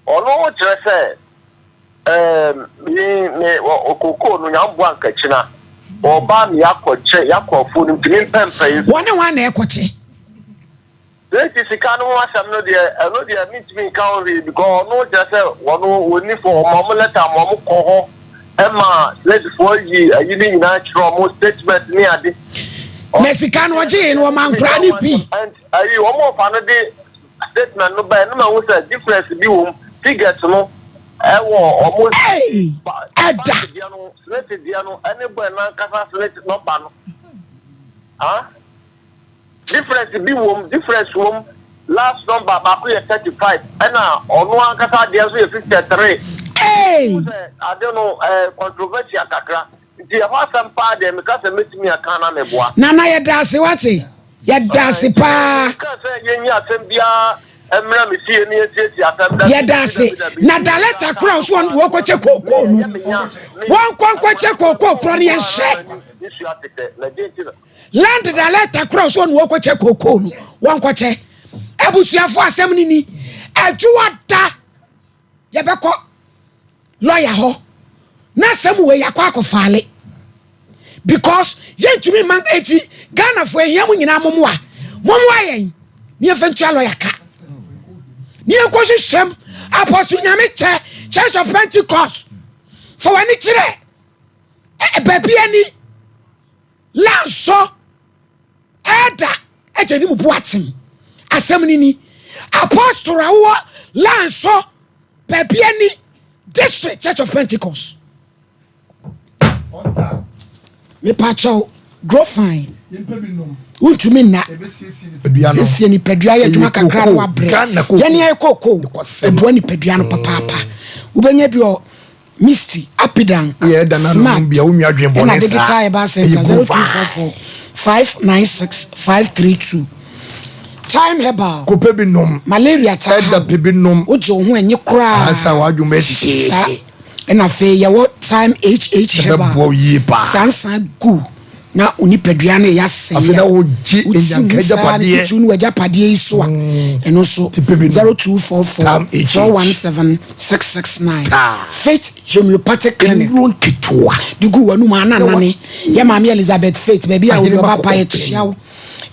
Ɔno kyerɛ sɛ ɛɛm me me kokoo no nyamboa nkakyina ɔba me yakɔ kyɛ yakɔ afuo no nti me mpɛ mpɛ yi. Wɔne hwan na ɛkɔkyɛ? Tracy sika no ho asɛm no deɛ ɛno deɛ mentumi nka ho hwee because ɔno kyerɛ sɛ ɔno ɔnni fɔ ɔma ɔmo letter ma ɔmo kɔ hɔ ɛma Tracy foɔ yi ayi ne nyinaa kyerɛ ɔmo statement ne ade. Na sika no ɔgyee no ɔma nkoraa no bi. Ayi ɔmo ɔfa no de statement no bae no ma hu sɛ difference bi wɔ mu figures no ɛwɔ ɔmo ɛda deɛ no Tracy deɛ no ɛne bɔ ɛnankasa Tracy nɔba no ah. Difference bi wom, difference wom, last number baako yɛ 35 ɛna ɔno ankasa adeɛ nso yɛ 53. Hey! Wohu sɛ ade no ɛɛ controversial kakra nti ɛhɔ asɛm paa deɛ meka sɛ mɛtumi aka na meboa. Nana yɛda ase wate yɛda ase paa. Menka sɛ yɛnyi asɛm biara mmra me fie na yɛnsiesie asɛm dabi Yɛda dabi ase. dabi dabi. Na dalɛta korɔ a ɔso wɔn de wɔkɔkyɛ kookoo no wɔnkɔ nkɔkyɛ kookoo korɔ no yɛnhyɛ. Nsuo atetɛ na deɛ nti na. Land director kora ɔso ɔne wɔkɔkyɛ kookoo no wɔnkɔkyɛ. Abusuafo asɛm no ni. Adwoa da yɛbɛkɔ lɔya hɔ na asɛm wei yɛakɔ akɔfaale because yɛntumi mma eti Ghanafoɔ ehia mo nyinaa momoa momoa yɛn ne yɛmfa ntua lɔya ka ne yɛnkɔ hwehwɛm Apostle Nyame kyɛ Church of Pentecost fa w'ani kyerɛ baabi ani Lansɔ Elder agya ne mu boaten. Asɛm no ni. Apostle a wowɔ Lansɔ baabi ani District Church of Pentecost. Mepakyɛw grow fine. Wontumi nna. Siesie nipadua yɛ adwuma kakra na wabrɛ. Yɛne ayɛ kookoo. Ɛboa nipadua no papaapa. Wobɛnya bi wɔ Misty, Apidank, Smart, ɛna Digital Herbal Center 0244 596 532. Time Herbal, Kɔpɛ bi nom. Malaria taa Ɛda ha pɛ bi nom. Wogye wo ho ɛnye koraa. Ansa w'adwene bɛyɛ hyehyeehye. Saa ɛna afei yɛwɔ Time HH Herbal. Ɛbɛboa wo yie paa. Saa nsa gu na wo nipadua no reyɛ asɛe Afei na a, wogye wo ti nnyanka hu saa no agyapadeɛ. titiriw ne w'agyapadeɛ yi so a, ɛno nso Ti pɛ bi nom. 0244 Tam HH. 417 669. Taa. Faith Homeopathic Clinic. Nnuro nketewa. De gu w'anum a na Na wa- nane. Yɛ maame Elizabeth Faith baabi a Ahene wode ma ɔba pa kɔkɔ yɛkyia wo.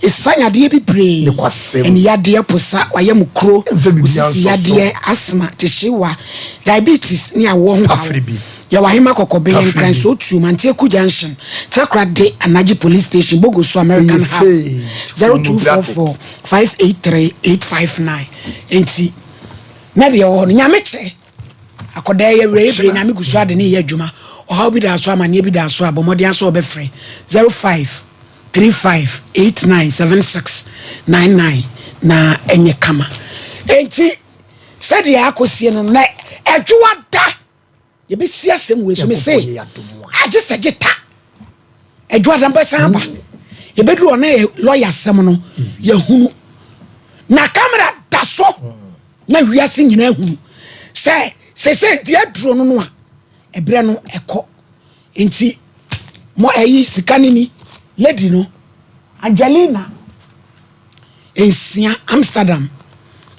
Ɛsiane yadeɛ bebree, Nokwasɛm. ɛne yadeɛ posa, wayɛ mu kuro, Ɛmfa biribiara osisi nsɔ so. yadeɛ, asthma, tehyewa, diabetes ne awoɔ ho haw. Tafere bi. Yɛwɔ Ahema Kɔkɔbe, Tafere Nkran bi. Sootuo, Mantieku Junction, Takoradi, Anagye Police Station, Bogoso American Ɛyɛ House, faith 0244 583 859. Enti, na deɛ ɛwɔ hɔ no, Nyame kyɛ. Akɔdaa yi awieeɛ berɛ Nyame gu so ade ne yɛ adwuma. Ɔhaw bi da so, amaneɛ bi da so a, bɔ mmɔden ara sɛ wɔbɛfrɛ 05 35 89 76 99 na ɛnyɛ kama. Enti, sɛdeɛ akɔsie no, na ɛdwoa da yɛbɛsi asɛm wei so. Mese, agye sɛ gye ta. Ɛdwoa da bɛsan aba. Yɛbɛduru hɔ na yɛ lɔya asɛm no, yɛhunu. Na kamera da so na wiase nyinaa hunu sɛ sese deɛ aduro no no a, ɛberɛ no ɛkɔ. Nti, mo ɛyi sika no ni, lady no, Angelina. Nsia, Amsterdam,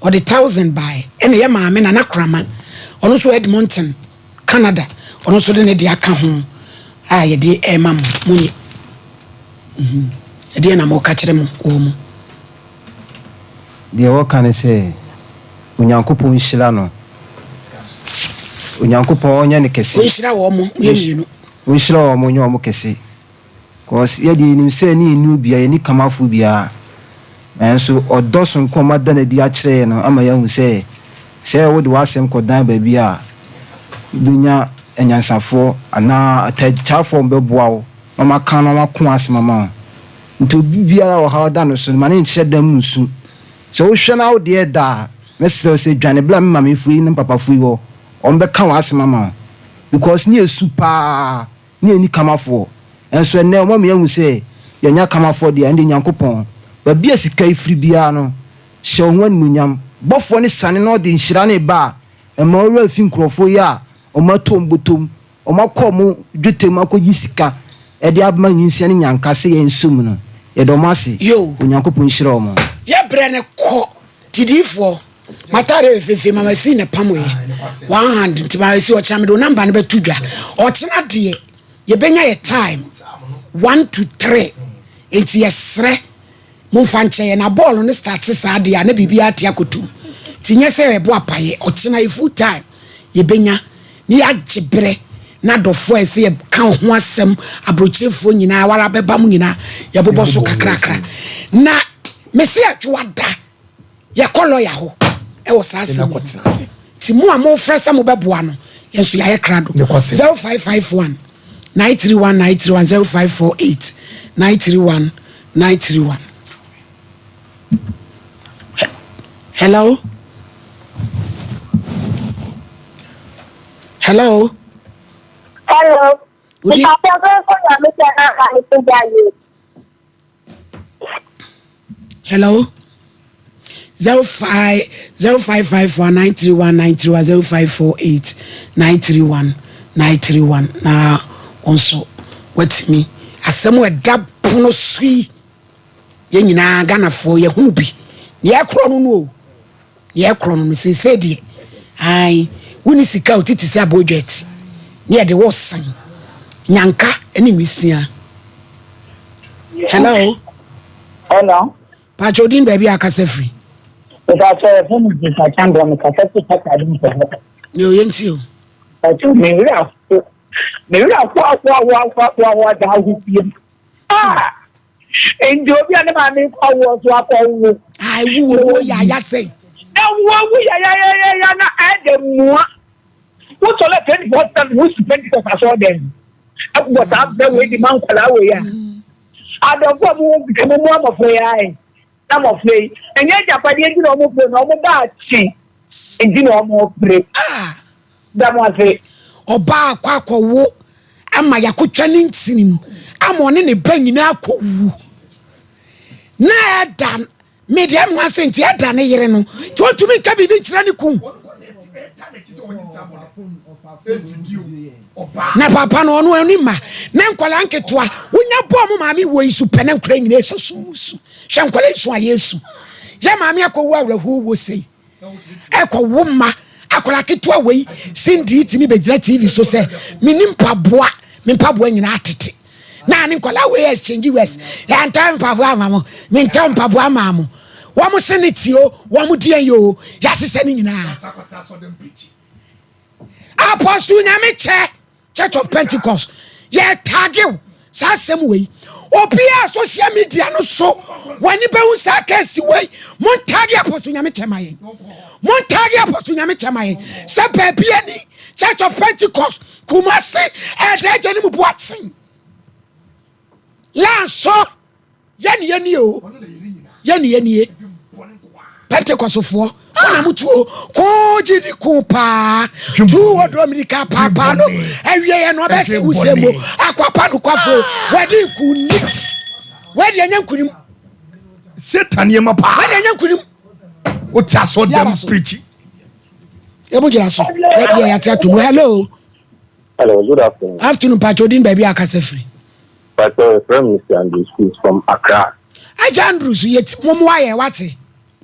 ɔde thousand baeɛ. Ɛna yɛ maame Nana Korama, ɔno nso wɔ Edmonton, Canada, ɔno nso de ne deɛ aka ho a yɛde rema mo. Mo nye. Mhm. Ɛdeɛn na moka kyerɛ mo wɔ mu? Deɛ wɔka ne sɛ, Onyankopɔn nhyira no. Onyankopɔn ɔnyɛ no kɛse. Ɔnhyira wɔn, mo yɛ mmienu. Ɔnhyira wɔn, ɔnyɛ wɔn kɛse. Cause yɛ deɛ yɛnim sɛ ne yɛnni obiara, yɛnni kamafoɔ biara. Nanso ɔdɔ sononko a moada no adi akyerɛ yɛn no ama yɛahu sɛ, sɛ wode w'asɛm kɔdan baabi a, wobɛnya anyansafoɔ anaa ataakyaafoɔ a wɔbɛboa wo na wɔaka na wɔako w'asɛm ama wo. Nti obi biara a ɔhaw da no so no, ma no nkyerɛ da mu nsu. Sɛ wohwɛ na wo deɛ da a, mɛsrɛ wo sɛ dwane bra me mamefoɔ yi ne me papafoɔ yi hɔ, wɔbɛka w'asɛm ama wo. Because ne yɛsu paa. ne yɛnni kamafoɔ. Nso ɛnnɛ wɔama yɛahu sɛ yɛanya kamafoɔ deɛ, ɛnde Nyankopɔn, baabi a sika yi firi biara no, hyɛ wo ho animuonyam. Bɔfoɔ no siane na ɔde nhyira no reba a, Mma wo werɛ mfi nkurɔfoɔ yi a wɔatɔ wɔn bɔtɔ mu, wɔakɔ wɔn dwetɛ mu akɔgye sika de ama nwinsia ne nyanka sɛ yɛnsɔ mu no. Yɛda wɔn ase. Yo. Onyankopɔn nhyira wɔn. Yɛ brɛ no kɔ tidiifoɔ. M'atadeɛ yɛ fefe mama si na pam yɛ one hand nti mama si ɔkyena mede wo number no bɛto dwa ɔkyena deɛ yɛbɛnya yɛ time 1 to 3 nti yɛsrɛ momfa nkyɛ yɛ na bɔɔl no start saa deɛ a na biribiara ate akɔtum nti nyɛ sɛ ɛbo apayɛ ɔkyena yɛ full time yɛbɛnya ne yɛagye berɛ na adɔfoɔ a ɛsɛ yɛka ho asɛm aburokyerefoɔ nyinaa wara bɛba mu nyinaa yɛbobɔ so kakrakra na mesi adwoa da yɛkɔ lɔya hɔ ɛwɔ saa asɛm yi nti mu a mofrɛ sɛ mobɛboa no yɛn nso yɛayɛ krado 0551 931 931 0548 931 931. Hello, hello. Hello. Odi. Ìpàdé ọgbẹ́ nyàmé sẹ́ náà wà ní sójà yìí. Hello. 05 0551 931 931 0548 931 931 na wɔn nso watumi asɛm a ɛda pono so yi yɛn nyinaa Ghanafoɔ yɛhunu bi nea ɛkorɔ no no o nea ɛkorɔ no no seesei deɛ ayi wuni sika a otiti sɛ abodwet ne yɛde wɔ san nyanka ne nwisia. Hello. Hello. Pàtó odin baabi a akasa firi. Ìfàsọ ẹ̀fọ́ mi ti sàkàndọ̀ mi kàfẹ́ sí pàtàkì mi sọ̀rọ̀. Ní òye ntí o. Pàtó mi wúrà fo mi wúrà fo afo awo afo afo awo ada awo fie. Ah! Nti obi a ne maame kɔ awoɔ so akɔ wo. Ayi wo wo yaya sɛyi. Na wo awu yayayaya na ɛdɛ mua. Wosɔlɛ 24/7 wosi Pentecost asɔɔ dɛm. Ɛbɔ saa bɛ wei di ma nkwadaa wei a. Adɔfo a mo wɔ bi mo mu amɔfra yi ayɛ. Na mmɔfra yi ɛnyɛ agyapadeɛ nti na ɔmo pere na ɔmo ba akyi nti na ɔmo pere. Da mo ase. Ɔbaa akɔ akɔwo ama yakotwa ne ntinim ama ɔne ne ba nyinaa akɔwu na ɛda medeɛ mo ase nti ɛda ne yere no nti ɔntumi nka biribi nkyerɛ ne kum na papa no ɔno ani ma na nkwadaa nketewa wonya bɔɔ mo maame wɔ yi so pɛ na nkwadaa nyinaa ɛsɛ susu hwɛ nkwadaa yi so a yɛsu yɛ maame akɔwu awerɛhoɔ wɔ sei ɛkɔ wo ma akwadaa ketewa wei Cindy tumi bɛgyina TV so sɛ meni mpaboa me mpaboa nyinaa tete na ne nkwadaa wei exchange words yɛntɔ mpaboa ama mo mentɔ mpaboa ama mo wɔn se ne tie o wɔn deɛ yɛ o yɛasesɛ ne nyinaa. Apostle Nyame kyɛ Church of Pentecost yɛ tag wo saa asɛm wei obiara social media no so w'ani bɛhu saa case wei. Montag Apostle Nyame kyɛ ma yɛn, montag Apostle Nyame kyɛ ma yɛn sɛ baabi ani Church of Pentecost Kumase ɛda agya ne mu bu aten lanso yɛne yɛnie o yɛne yɛnie Pentecostfoɔ wọn na mutuo koo gyi di ko paa tu wɔ dɔ mirika paapaa no awie yɛ no ɔbɛsɛ wusɛ mo akwapa no kwafo wɔde nkunim wɔde anya nkunim. Satan nneɛma paa. Wɔde anya nkunim. O ti asɔ dɛm pirikyi. Yɛ mo gyina so yɛ yɛ yɛate ato mu. Hello. Hello, good afternoon. Afternoon, Pacho odin baabi a akasa firi. Pastor Efrem Mr. Andrews from Accra. Agya Andrews yɛ ti mo mo ayɛ wate.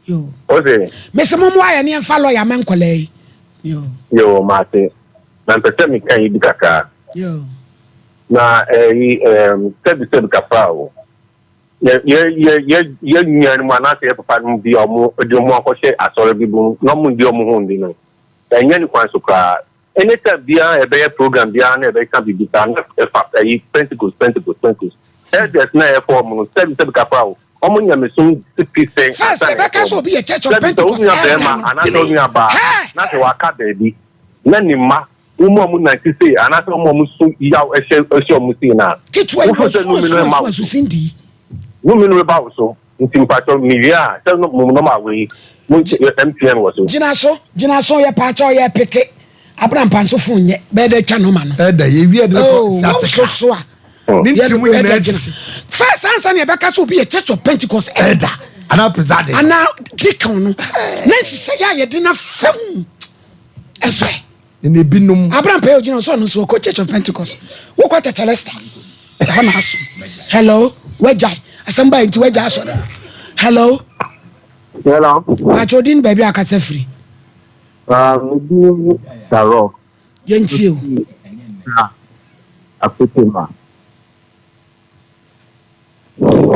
Yo. Ose. Mesi mo mo ayɛ ne yɛmfa lɔya ma nkɔla yi. Yo. Yo, mate. Na mpɛ sɛ meka yi bi kakra. Yo. Na ɛyi ɛm sɛbi sɛbi kakra o. Yɛ yɛ yɛ yɛ yɛ nua no mu anaasɛ yɛ papa no mu bi a ɔmo de ɔmo akɔhyɛ asɔre bi mu na ɔmo ndi ɔmo ho ndi no. Ɛnyɛ ne kwan so koraa. Anytime biara ɛbɛyɛ program biara na ɛbɛka biribi saa na ɛfa ɛyi Pentecost, Pentecost, Pentecost. Elders na ɛfɔ ɔmo no sɛbi sɛbi kakra o. Ɔmo nyamesom si sɛn First ɛbɛka sɛ obi yɛ Church of sɛbi sɛ Pentecost wo nua elder bɛrima no. anaasɛ wo nua baa na sɛ waka baabi na ne mma wo mu a mu nante sei anaasɛ wo mu a mu so yaw ɛhyɛ ɛhyɛ ɔmo sei na Ketewa yi wofo sɛ wɔsu numi no asu ɛma asu wo asu so Cindy. numi no ɛba wo so nti mpakyɛ mewie a sɛ no mo nɔma wei mo MTN wɔ so. Gyina so gyina so yɛ paakyɛw yɛ peke abena mpanso phone nyɛ bɛyɛ dɛ twa nɔma no. Ɛda yɛ wie de kɔ Oh, si wɔn so ateka. so a. Ne Yɛ ntiri mu ɛda nyinaa gyina. sisi. First ansa na yɛbɛka sɛ obi yɛ Church of Pentecost elder. Anaa presiding. Anaa deacon no. Na nhyehyɛ yɛ a yɛde na fam. Ɛsɛ. Ɛna ebinom. Abraham pɛyɛ ogyina sɛ ɔno nso ɔkɔ Church of Pentecost. Wokɔ Tetelesta. Ɛhɔ na aso. Hello, wagyae. Asɛm baa nti wagyae asɔre. Hello. Hello. Bàtò odin baabi akasa firi. Ah, me din Sarok. Yɛntie o. Na Apetema.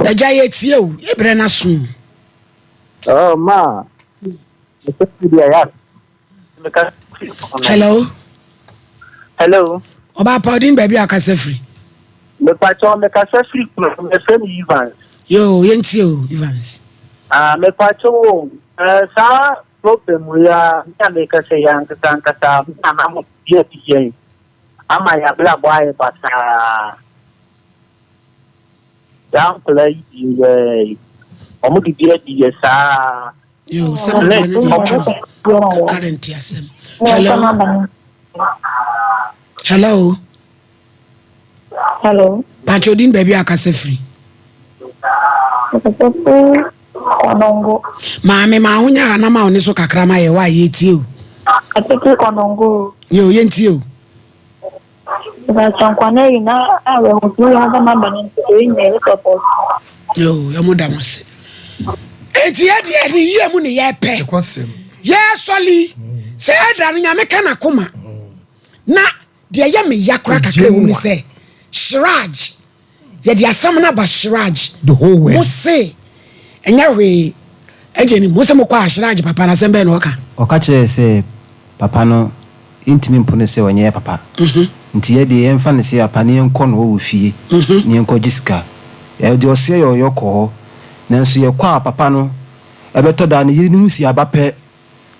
Agya yɛtie o, yɛbrɛ no aso. Oh, ma. Hello. Hello. Ɔbaa pa ɔdin baabi a akasa firi. Mepakyɛw mekasa firi kuro mefrɛ me Evans. Yoo yɛntie o Evans. Ah mepakyɛw o eh, saa problem wei a me a mekasa yi ankasa ankasa me nana mo bi adi yɛn ama yɛabrabɔ ayɛ basaa. Saa nkwadaa yi di yɛ wɔn de bi adi yɛ saa. Yoo sɛ mo deɛ no deɛ twam kakra nti asɛm. Hello. Hello. Hello. Pàtó odin baabi a akasa firi. Kɔnɔngo. Maame maa ho nya ha na ma wo ne so kakra ma yɛ wa yɛ tie o. Atete kɔnɔngo. Yoo yɛn tie o. Mepakyɛ nkwa no ayi na awerɛhoɔ nti woyɛ aba m'aba no nti wei nyɛ yɛ support. Yoo yɛ mo da mo se. Eti yɛ deɛ ne yie mu ne yɛ pɛ. Yɛ sɔli sɛ ɛda no nyame ka na koma na deɛ yɛ me ya kora kakra mu ne sɛ Shiraj Yɛde asɛm no aba Shiraj. The whole world. Mo se ɛnyɛ hwee. Ɛgye ni, mo se mo kɔ a Shiraj papa no asɛm bɛn na ɔka? Ɔka kyerɛɛ sɛ papa no yɛntumi mpo no sɛ ɔnyɛ papa. Nti yɛ deɛ yɛmfa no sɛ papa no yɛnkɔ no hɔ wɔ fie na yɛnkɔgye sika. Yɛde ɔseɛ yɛ ɔyɔ kɔ hɔ. Nanso yɛkɔ a papa no ɛbɛtɔ da a ne yere no hu sɛ yɛaba pɛ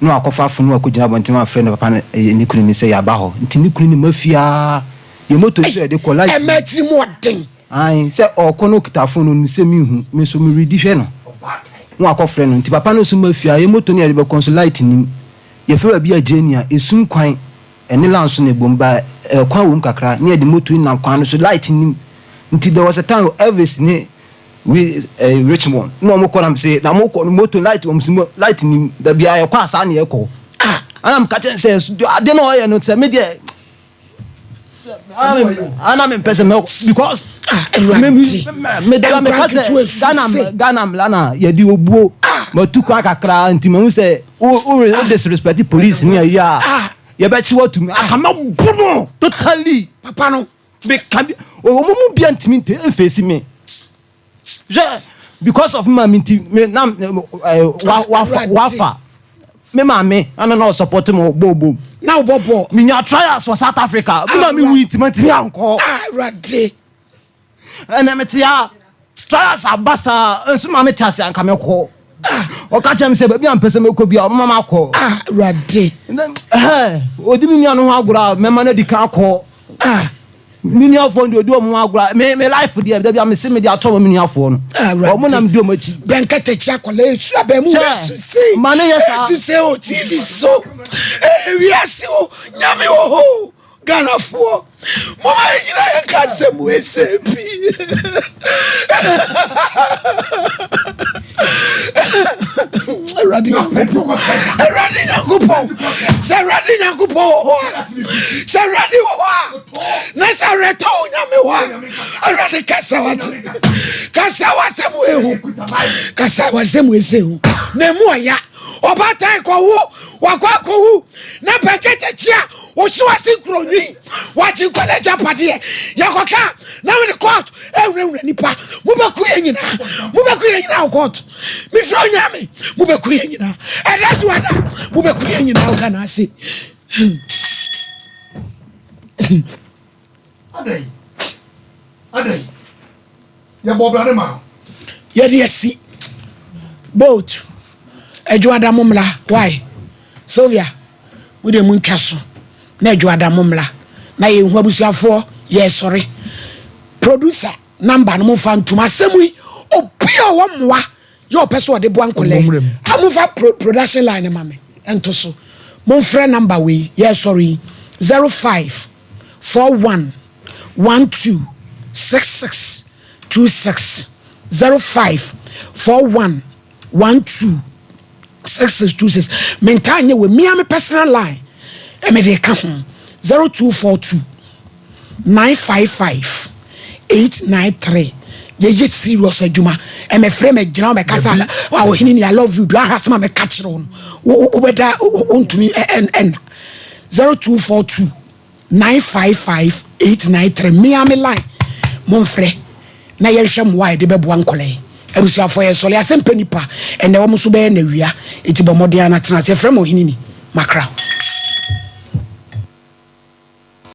na wakɔfa fon na wakɔgyina abɔnten afrɛ ne papa no ɛyɛ ne kunu no sɛ yɛaba hɔ nti ne kunu no ma fie aa yɛ moto nso yɛde kɔ light Ɛma atiri mu ɔden. Ae sɛ ɔɔkɔ na ɔkita fon no ɔnim sɛ menhu me nso meredi hwɛ no na wakɔfrɛ no nti papa no nso ma fie aa yɛ moto no yɛde bɛkɔ nso light nnim yɛfrɛ baabi a Jane a ɛsum kwan ɛne lan so na ɛbom ba ɛkwan wom kakra na yɛde moto yi nam kwan no so light nnim nti there was a time Elvis ne We eh, Richmond na wɔn kɔ na se na mo kɔ no moto light wɔn si mo light nim dabi a yɛkɔ asaa na yɛkɔ ah ana mo ka kyɛn sɛ ade na ɔyɛ no sɛ me deɛ ana me mpɛ sɛ mɛ because me me dada me ka sɛ Ghana Ghana mmla na yɛde obuo ma tu kwan kakra nti ma hu sɛ o o disrespect police ni ayi a yɛbɛkye wɔ tumi aka mɛ bu no totally papa no. Meka bi wɔn mu bia ntumi nte mfeesi me hwɛ because of maame nti me na wa wafa wafa me maame ana na ɔsupɔte me bɔ bom. Na wobɔ bɔ. Menya trials wɔ South Africa me maame wui nti mantumi ankɔ. Awurade. Ɛnɛ mete ha trials aba saa nso maame te ase anka mɛkɔ. Ɔka kyerɛ me sɛ baabi a mpɛ sɛ mɛkɔ bi a ɔbɛma makɔ. Awurade. Ɔdi me nua no ho agorɔ a mɛma no adi kan akɔ. Ah. Me nuafoɔ no deɛ ɔdi wɔn ho agorɔ a me me life deɛ dabi a mese mede ato ama me nuafoɔ no. Wɔn na medi wɔn akyi. Bɛnkɛtɛkyi akwadaa esu abɛn mu esu se. Ma ne yɛ saa. Esu se o TV so. Ewiase o nyame wɔ hɔ o Ghanafoɔ. Moma yɛ nyina yɛ nka asɛm wei sɛ bi. Awurade Nyankopɔn Awurade Nyankopɔn sɛ Awurade Nyankopɔn wɔ hɔ a sɛ Awurade wɔ hɔ a na sɛ awerɛtɔ wo Nyame hɔ a Awurade kasa wate kasa wasɛm wei ho kasa wasɛm wei sɛ ho na emu ɔya ɔbaatan kɔwo wakɔ akɔwu na pɛnkɛtɛkyi a wohyew ase nkuronwi wagye nkɔ n'agyapadeɛ yɛkɔka na wode court ɛwurawura nipa mobɛku yɛ nyinaa mobɛku yɛ nyinaa wɔ court mefrɛ onyame mobɛku yɛ nyinaa ɛda dwoada mobɛku yɛ nyinaa wɔ Ghana ase. Adɛn? Adɛn? Yɛbɔ bra ne ma no. Yɛde asi boat adwoada mo mmra why Sylvia mo deɛ mo ntwa so na adwoada mo mmra na yɛnhu abusuafoɔ yɛsɔre producer number no mo fa ntum asɛm yi obi a ɔwɔ mmoa yɛ ɔpɛ sɛ ɔde boa nkɔlɛ a mo fa pro production line ma me nto so mo nfrɛ number wei yɛsɔre yi 05 41 12 66 26 05 41 12 66 26 mentaa nyɛ wɔ mia me personal line. Mede ka ho, 0242 955 893. Yɛyɛ serious adwuma. Ɛmɛfrɛ me gyina wo bɛkasa a ɔhene ni I love you bi ahwɛ asɛm a mɛka kyerɛ wo no wobɛda wontumi ɛnna 0242 955 893 mea me line momfrɛ na yɛnhwɛ mmoa a yɛde bɛboa nkɔla yi. Abusuafoɔ yɛsɔre asɛm pɛ nipa ɛnɛ wɔn nso bɛyɛ nawia eti bɔ mmɔden ana tena ase ɛfrɛ ma ɔhene ni makra.